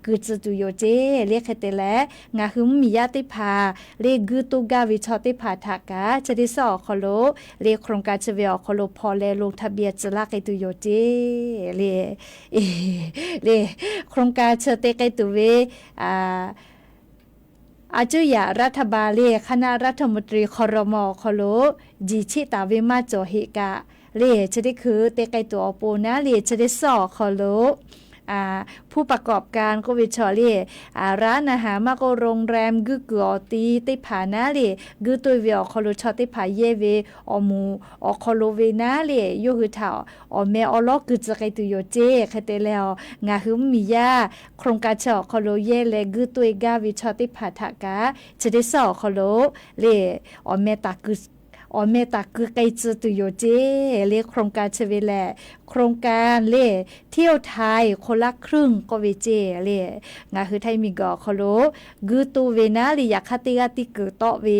ku tcuh tuˬ yoˬ ceˇ. Le hk'e te leh, ngaˬ hui mvuhˇmiˬ yaˇ teˇ hpaˍ le guˇ toˇ gaˇ ve chaw teˇ hpaˍ htaꞈ kaꞈ chi teˇ suhˉ awˬ hk'aw lo le โครงการ chi ve awˬ hk'aw lo hpaw leh ลงทะเบียน tcuh laˇ k'ai tuˬ yoˬ ceˇ. Le, le โครงการ chi te k'ai tuˬ ve a cuˇ yaꞈ รัฐบาล le คณะรัฐมนตรี ครม. awˬ hk'aw lo jiˬ chiˆ taˍ ve maˇ cawˬ heꞈ kaꞈ, le chi teˇ hkui te k'ai tuˬ awˬ pon naˉ le chi teˇ suhˉ awˬ hk'aw lo ผู้ประกอบการ k'oˆ ve chaw le, ร้านอาหาร maˇ k'oˆ โรงแรม guˇ kuiˬ awˬ ti teˇ hpaˍ naˉ le, guˇ toˇ ve awˬ hk'aw lo chaw teˇ hpaˍ yehˇ ve awˬ moˍ awˬ hk'aw lo ve naˉ le, yawˇ hui htaꞈ awˬ meh awˉ lawˉ ku tcuh k'ai tuˬ yoˬ ceˇ. Hk'e te leh, ngaˬ hui mvuhˇmiˬ yaˇ โครงการ chi awˬ hk'aw lo yehˇ leh guˇ toˇ e gaˇ ve chaw teˇ hpaˍ htaꞈ kaꞈ chi teˇ suhˉ awˬ hk'aw lo le awˬ meh taˍ ku k'ai tcuh tuˬ yoˬ ceˇ. Le โครงการ chi ve lehˬ, โครงการ le เที่ยวไทยคนละครึ่ง k'oˆ ve ceˇ. Le ngaˬ hui htaiˇ miˬguiˬ awˬ hk'aw lo guˇ toˇ ve naˉ le, yaꞈ hk'aˇ teˇ g'aˇ teˇ kuiˬ tawˆ ve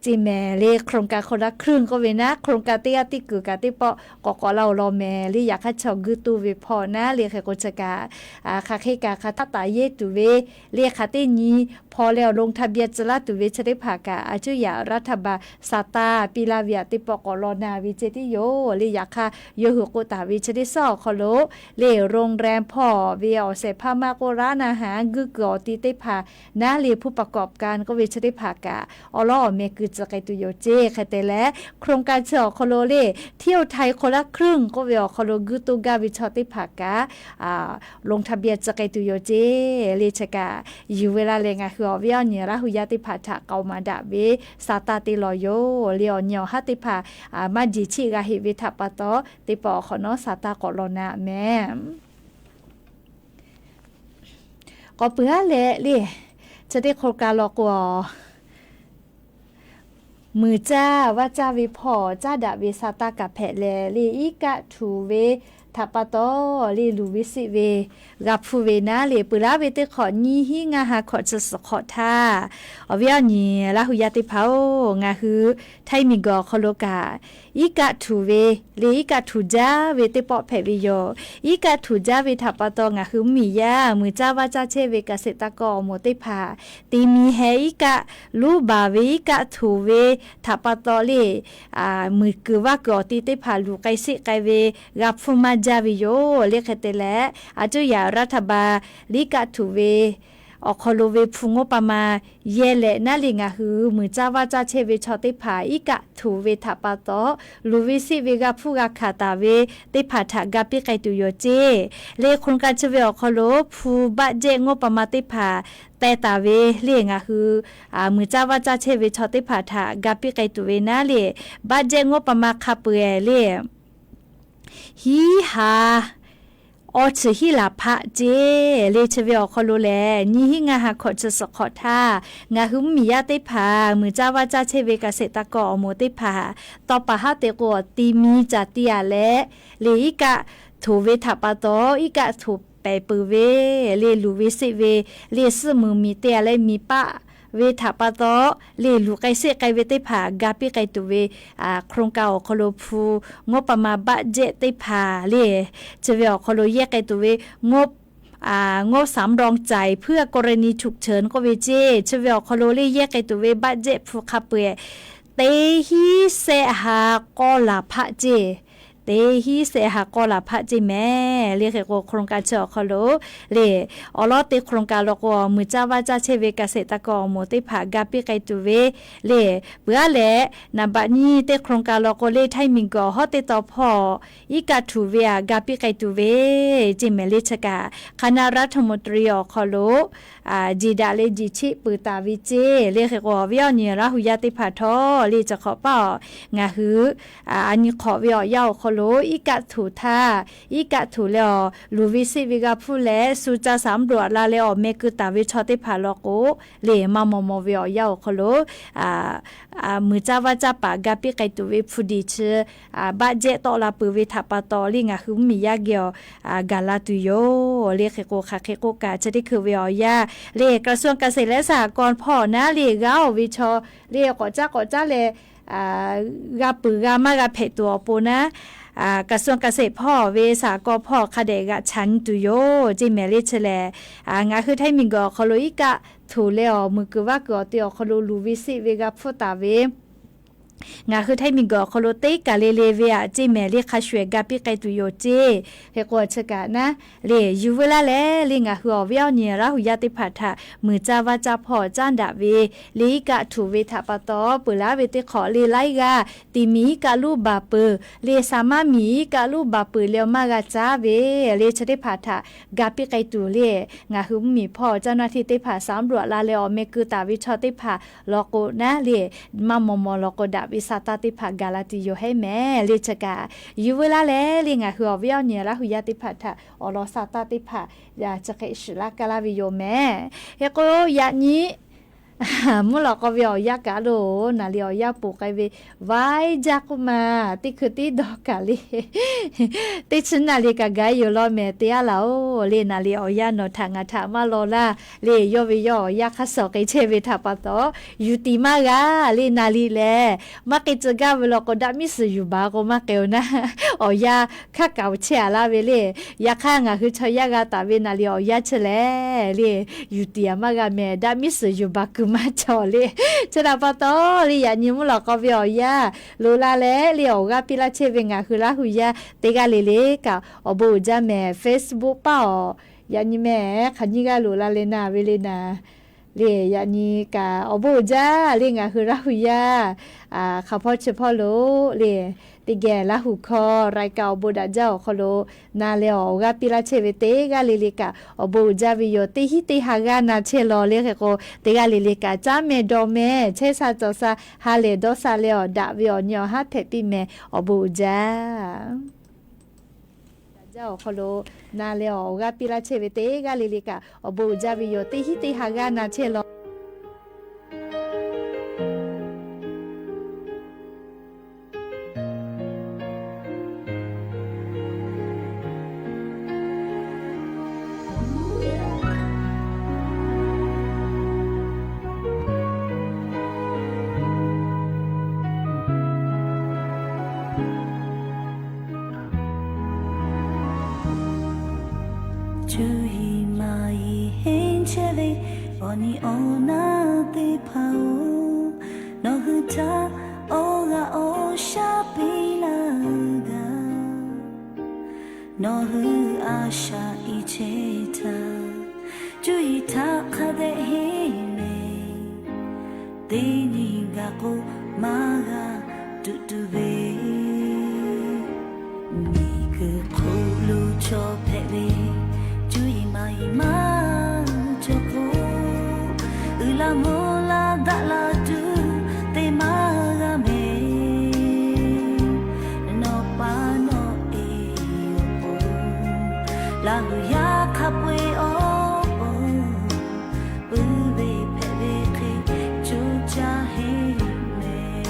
ceˇ mehˍ. Le โครงการ คนละครึ่ง k'oˆ ve naˉ, โครงการ teˇ g'aˇ teˇ kuiˬ kaꞈ teˇ pawˆ k'awꞈ k'awꞈ la awˬ lawn mehˍ. Le yaꞈ hk'aˇ chaw guˇ toˇ ve hpawˇ naˉ le hk'e k'o chi kaꞈ, hk'aˬ hk'e kaꞈ hk'aˬ htaˆ taˍ yehˇ tuˬ ve, le hk'aˬ teˇ nyi hpaw leh awˬ ลงทะเบียน tcuh laˇ tuˬ ve chi teˇ hpaˍ kaꞈ a cuˇ yaꞈ รัฐบาล saˍ taˇ piˇ laˇ ve aꞈ teˇ pawˆ k'awꞈ law na ve ceˇ tiˉ yoˬ. Le yaꞈ hk'aˇ yawˇ hui k'oˆ taˍ ve chi teˇ suhˉ awˬ hk'aw lo le โรงแรม hpawˇ ve awˬ shehˍ hpaˇ maˇ k'oˆ ร้านอาหาร guˇ kuiˬ awˬ ti teˇ hpaˍ naˉ le ผู้ประกอบการ k'oˆ ve chi teˇ hpaˍ kaꞈ awˬ lawˉ awˬ meh ku tcuh k'ai tuˬ yoˬ ceˇ. Hk'e te leh โครงการ chi awˬ hk'aw lo le เที่ยวไทยคนละครึ่ง k'oˆ ve awˬ hk'aw lo guˇ toˇ gaˇ ve chaw teˇ hpaˍ kaꞈ ลงทะเบียน tcuh k'ai tuˬ yoˬ ceˇ. Le chi kaꞈ yuˬ ve la leh ngaˬ hui awˬ viˉ awˬ nyi Laˇ hu yaˇ teˇ hpaˍ htaꞈ k'aoˍ maˍ daꞈ ve saˍ taˇ te lawˬ yoˬ. Le awˬ nyi awˬ haˉ teˇ hpaˍ maˇ jiˬ chiˆ g'a heꞈ ve htaꞈ pa taw, teˇ pawˆ awˬ hk'awꞈ nawˉ saˍ taˇ k'awꞈ law na mehˍ. K'awꞈ peuˬ aˉ leh le, chi teˇ โครงการ law k'o, muiˬ caˇ vaˇ caˇ ve hpawˇ caˉ daꞈ ve saˍ taˇ kaꞈ hpehꞈ leh le, iˉ kaˆ htuꞈ ve htaꞈ pa taw le luˬ ve seˆ ve g'a hpuˇ ve naˉ le, peuˬ laˉ ve teˇ hk'awꞈ nyiˇ hinˉ ngaˇ ha hkawꞈ chi suhˍ hk'awꞈ htaˇ, awˬ viˉ awˬ nyi Laˇ hu yaˇ teˇ hpaˍ-oˬ, ngaˬ hui Htaiˇ miˬguiˬ awˬ hk'aw lo kaꞈ iˉ kaˆ htuˍ ve le, iˉ kaˆ htuˍ jaˇ ve teˇ pawˆ hpehꞈ ve yoˬ. Iˉ kaˆ htuˍ jaˇ ve htaꞈ pa taw ngaˬ hui mvuhˇmiˬ yaˇ muiˬ caˇ vaˇ caˇ chehˇ ve ka seˍ taˇ kawˆ awˬ moˍ teˇ hpaˍ, te mi heh iˉ kaˆ luˉ baˬ ve iˉ kaˆ htuˍ ve htaꞈ pa taw le, muiˬ kuiˬ vaˇ kuiˬ awˬ ti teˇ hpaˍ luˬ k'ai seˆ k'ai ve g'a hpuˇ maˇ jaˇ ve yoˬ. Le hk'e te leh, a cuˇ yaꞈ รัฐบาล iˉ kaˆ htuˍ ve awˬ hk'aw lo ve hpu งบประมาณ yehˇ leh naˉ le ngaˬ hui muiˬ caˇ vaˇ caˇ chehˇ ve chaw teˇ hpaˍ iˉ kaˆ htuˍ ve htaꞈ pa taw, luˬ ve seˆ ve g'a hpuˇ g'a hkanˍ taˍ ve teˇ hpaˍ htaꞈ ga piˇ k'ai tuˬ yoˬ ceˇ. Le โครงการ chi ve awˬ hk'aw lo hpu บัตเจ็ต งบประมาณ teˇ hpaˍ teh taˍ ve le ngaˬ hui muiˬ caˇ vaˇ caˇ chehˇ ve chaw teˇ hpaˍ htaꞈ ga piˇ k'ai tuˬ ve naˉ le, บัตเจ็ต งบประมาณ hk'a peu-eˬ le hiˉ ha awˇ chi hiˉ laˬ hpaˆ ceˇ. Le chi ve awˬ hk'aw lo lehˬ, nyiˇ hinˉ ngaˇ ha hkawꞈ chi suhˍ hk'awꞈ htaˇ, ngaˬ hui mvuhˇmiˬ yaˇ teˇ hpaˍ muiˬ caˇ vaˇ caˇ chehˇ ve ka seˍ taˇ kawˆ awˬ moˍ teˇ hpaˍ tawˇ paˍ haˉ te k'o, ti mi caˬ ti aꞈ leh le iˉ kaˆ htuˍ ve htaꞈ pa taw, iˉ kaˆ htuˍ pehˬ peuˬ ve le luˬ ve seˆ ve le suhˆ muiˬ miˬ te aꞈ leh miˬ paˆ ve htaꞈ pa taw, le luˬ k'ai seˆ k'ai ve teˇ hpaˍ ga piˇ k'ai tuˬ ve โครงการ awˬ hk'aw lo hpu งบประมาณ บัตเจ็ต teˇ hpaˍ le chi ve awˬ hk'aw lo yehˇ k'ai tuˬ ve งบสำรองจ่ายเพื่อกรณีฉุกเฉิน k'oˆ ve ceˇ. Chi ve awˬ hk'aw lo le yehˇ k'ai tuˬ ve บัตเจ็ต hpu hk'a peu-eˬ teˇ hinˉ sehˆ ha k'awˇ laˬ hpaˆ ceˇ. Teˇ hinˉ sehˆ ha k'awˇ laˬ hpaˆ ceˇ mehˍ. Le hk'e k'o โครงการ chi awˬ hk'aw lo le awˬ lawn teˇ โครงการ law k'o, muiˬ caˇ vaˇ caˇ chehˇ ve ka seˍ taˇ kawˆ awˬ moˍ teˇ hpaˍ ga piˇ k'ai tuˬ ve le. Peuˬ aˉ leh, naˍ baꞈ nyiˇ teˇ โครงการ law k'o le Htaiˇ miˬguiˬ awˬ hawˉ teˇ taw hpawˇ iˉ kaˆ htuˍ ve aꞈ ga piˇ k'ai tuˬ ve ceˇ mehˍ. Le chi kaꞈ คณะรัฐมนตรี awˬ hk'aw lo jeˬ daꞈ leh jeˬ cheˆ peuˬ taˍ ve ceˇ. Le hk'e k'o, awˬ viˉ awˬ nyi Laˇ hu yaˇ teˇ hpaˍ htawˇ le chi hk'awꞈ paˇ awˬ ngaˬ hui a nyi hk'awꞈ ve awˬ yanˇ awˬ hk'aw lo iˉ kaˆ htuˍ htaˇ, iˉ kaˆ htuˍ leh awˬ luˬ ve seˆ ve g'a hpuˇ leh สูตร สำรวจ la leh awˬ meh keu taˍ ve chaw teˇ hpaˍ law k'o, le maˇ maw maw ve awˬ yanˇ awˬ hk'aw lo muiˬ caˇ vaˇ caˇ paˍ ga piˇ k'ai tuˬ ve hpu diˬ chi บัตเจ็ต tawˆ la peuˬ ve htaꞈ pa taw le ngaˬ hui mvuhˇmiˬ yaˇ geh awˬ gaˬ la tuˬ yoˬ. Le hk'e k'o, hk'aˬ hk'e k'oˆ kaꞈ chi teˇ hkui ve awˬ yanˇ le กระทรวงเกษตรและสหกรณ์ hpawˇ naˉ le g'aˇ oˬ ve chaw le k'awꞈ caˉ k'awꞈ caˉ leh g'a peuˬ g'a maˇ g'a hpehꞈ tuˬ awˬ pon naˉ, กระทรวงเกษตร hpawˇ ve สหกรณ์ hpawˇ hk'a dehꞈ g'aꞈ chaꞈ nyi tuˬ yoˬ ceˇ mehˍ. Le chi lehˬ, ngaˬ hui Htaiˇ miˬguiˬ awˬ hk'aw lo iˉ kaˆ htuˍ leh awˬ muiˬ kuiˬ vaˇ kuiˬ awˬ te awˬ hk'aw lo luˬ ve seˆ ve g'a hpuˇ taˍ ve ngaˬ hui Htaiˇ miˬguiˬ awˬ hk'aw lo teˇ kaˬ le le ve aꞈ ceˇ mehˍ le hk'a shuˍ ehˍ ga piˇ k'ai tuˬ yoˬ ceˇ. Hk'e k'o chi kaꞈ naˉ le yuˬ veu laˇ leh le ngaˬ hui awˬ viˉ awˬ nyi Laˇ hu yaˇ teˇ hpaˍ htaꞈ muiˬ caˇ vaˇ caˇ hpawˇ caˉ daꞈ ve le iˉ kaˆ htuˍ ve htaꞈ pa taw peuˬ laˉ ve teˇ hk'awꞈ le laiˉ g'aˇ ti mi iˉ kaˆ luˉ baˬ peuˬ le sa maˇ miˬ iˉ kaˆ luˉ baˬ peuˬ leh awˬ maˇ g'a caˉ ve le chi teˇ hpaˍ htaꞈ ga piˇ k'ai tuˬ le ngaˬ hui mvuhˇmiˬ hpawˇ caˇ naˇ hteˇ teˇ hpaˍ สำรวจ la leh awˬ meh keu taˍ ve chaw teˇ hpaˍ law k'o naˉ le maˇ maw maw law k'o daꞈ ve sa taˇ teˇ hpaˍ gaˬ la tuˬ yoˬ hehˉ mehˍ. Le chi kaꞈ yuˬ veu laˇ leh le ngaˬ hui awˬ viˉ awˬ nyi Laˇ hu yaˇ teˇ hpaˍ htaꞈ awˬ lawn sa taˇ teˇ hpaˍ chi hk'e shiˍ laˇ kaˇ laˇ ve yoˬ mehˍ. Hk'e k'o yaꞈ nyi mvuhˇ lawꞈ k'aw ve awˬ yanˇ kaꞈ lo naˍ liꞈ awˬ yanˇ ponˬ k'ai ve vaiˇ jaˇ k'oˆ ma, teˇ hkui tiˉ dawˇ kaꞈ le teˇ chi naˍ liꞈ kaꞈ gaˬ yoˬ law mehˍ te yaˇ laˬ-oˬ. Le naˍ liꞈ awˬ yanˇ nawˬ htaꞈ ngaˬ htaꞈ maˇ law laˇ le yawˇ ve yawˇ awˬ yanˇ hk'aˇ suh k'ai chehˇ ve htaꞈ pa taw yuˬ tiˍ maˇ g'a le naˍ liꞈ lehˬ maˇ k'ai tcuh gaˇ ve law k'o daꞈ miˉ suhˍ yuˬ baˬ k'o maˇ k'ai-o naˉ awˬ yanˇ hkaˇ kaꞈ chehˇ-a laˇ ve le. Yaꞈ hk'aˇ ngaˬ hui chaw yaˇ g'a taˍ ve naˍ liꞈ awˬ yanˇ chi lehˬ le yuˬ tiˍ-a maˇ g'a mehˍ daꞈ miˉ suhˍ yuˬ baˬ kuiˬ maˇ cawˬ le. Chi htaꞈ pa taw le yaꞈ nyi mvuhˇ lawꞈ k'aw ve awˬ yanˇ loꞈ la leh le awˬ g'aˇ piˇ laˇ chehˇ ve ngaˬ hui Laˇ hu yaˇ teˇ g'aˇ le le kaꞈ awˬ bon uiˍ jaˇ mehˍ. Facebook paˇ awˬ yaꞈ nyi mehˍ hk'aˬ nyiˇ g'aˇ loꞈ la leh naˍ ve le naˍ le yaꞈ nyi kaꞈ awˬ bon uiˍ jaˇ le ngaˬ hui Laˇ hu yaˇ hk'aˬ hpawˇ chi hpawˇ lo le teˇ geh Laˇ hu hkawˇ รายการ awˬ bon daꞈ jaˇ awˬ hk'aw lo na leh awˬ g'aˇ piˇ laˇ chehˇ ve teˇ g'aˇ le le kaꞈ awˬ bon uiˍ jaˇ ve yoˬ. Teˇ hinˉ teˇ ha g'aˇ na chehˇ law le hk'e k'o teˇ g'aˇ le le kaꞈ caˉ meh dawˇ meh chehˇ sha cawˬ sha ha lehˬ dawˇ sha leh awˬ daꞈ ve awˬ nyi awˬ haˉ hpehꞈ piˇ mehˍ. Awˬ bon uiˍ jaˇ. Daꞈ jaˇ awˬ hk'aw lo na leh awˬ g'aˇ piˇ laˇ chehˇ ve teˇ g'aˇ le le kaꞈ awˬ bon uiˍ jaˇ ve yoˬ. Teˇ hinˉ teˇ ha g'aˇ na chehˇ law Awˬ nyi awˬ naˆ teˇ hpaˍ-oˬ, nawˬ hui htaꞈ awˬ g'aˇ awˬ shaˉ piˇ laˇ gaˇ. Nawˬ hui a shaꞈ i chehˇ htaˇ, cuˇ yiˍ htaꞈ hk'a dehꞈ henˇ mehˍ. Teˇ nyi gaˬ k'o, maˇ g'a tuꞈ tuˬ ve. Miˬguiˬ hk'oˆ lo chaw hpehꞈ ve, cuˇ yiˍ maˇ yiˍ maˇ cawˬ k'o, uiˍ la mvuh la daꞈ la tuˬ te maˇ g'a mehˍ. Nawˬ pa nawˬ e awˬ pon, Laˇ huˍ yaˇ hk'a peu-eˬ awˬ pon, puiˉ ve hpehꞈ ve hk'e coˇ caˇ henˇ mehˍ.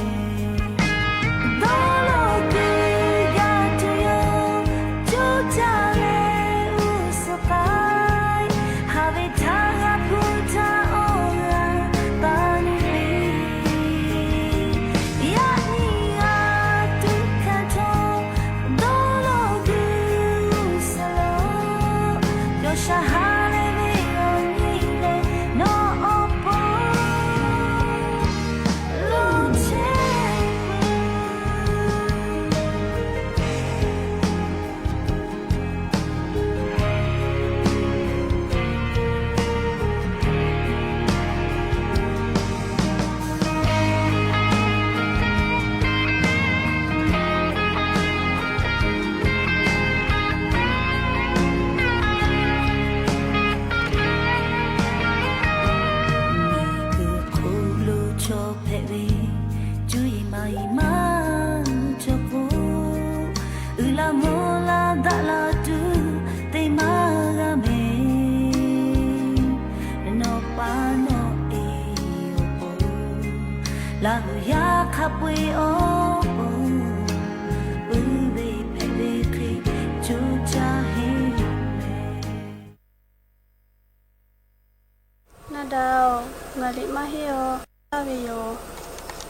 Dawˇ law kuiˬ gaˬ tuˬ yoˬ, coˇ caˇ leh g'uˇ suhˍ k'ai. Haˍ ve htaꞈ g'a hpu htaˇ awˬ g'aˇ taˇ nuˇ piˇ. Yaꞈ nyi g'a tuꞈ hkanˍ htawˇ, dawˇ law kuiˬ suhˍ lo, yawˇ shaˍ ha leh ve awˬ nyi lehˬ, nawˬ awˬ pon lo chehˇ peuˬ. Miˬguiˬ hk'oˆ lo chaw hpehꞈ ve, cuˇ yiˍ maˇ yiˍ maˇ cawˬ k'o, uiˍ la mvuh la daꞈ la tuˬ te maˇ g'a mehˍ. Nawˬ pa nawˬ e awˬ pon, Laˇ huˍ yaˇ hk'a peu-eˬ awˬ pon, puiˉ ve hpehꞈ ve hk'e coˇ caˇ henˇ mehˍ. Naˇ daꞈ-oˬ, ngaˬ liꞈ maˇ henˇ-oˬ, laˇ ve yoˬ.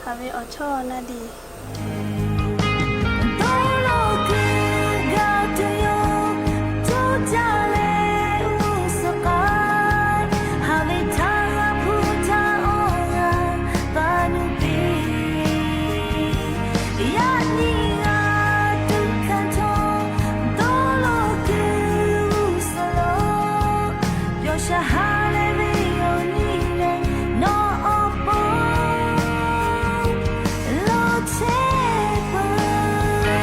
Haˍ ve awˬ chawˇ naˇ diˬ. Dawˇ law kuiˬ gaˬ tuˬ yoˬ, coˇ caˇ leh g'uˇ suhˍ k'ai. Haˍ ve htaꞈ g'a hpu htaˇ awˬ g'aˇ taˇ nuˇ piˇ. Yaꞈ nyi g'a tuꞈ hkanˍ htawˇ, dawˇ law kuiˬ g'uˇ suhˍ lo, yawˇ shaˍ ha leh ve awˬ nyi lehˬ, nawˬ awˬ pon lo chehˇ peuˬ.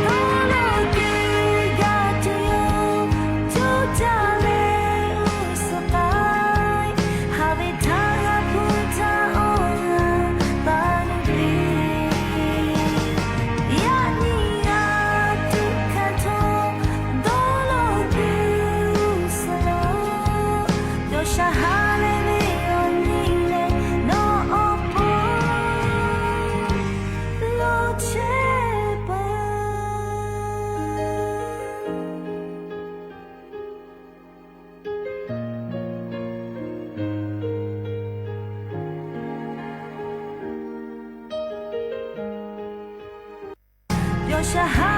Dawˇ law kuiˬ gaˬ tuˬ yoˬ, coˇ caˇ leh g'uˇ suhˍ k'ai. Haˍ ve htaꞈ g'a hpu htaˇ awˬ g'aˇ taˇ nuˇ piˇ. Yaꞈ nyi g'a tuꞈ hkanˍ htawˇ, dawˇ law kuiˬ g'uˇ suhˍ lo, yawˇ shaˍ ha leh ve awˬ nyi lehˬ, nawˬ awˬ pon lo chehˇ peuˬ. Yawˇ shaˍ ha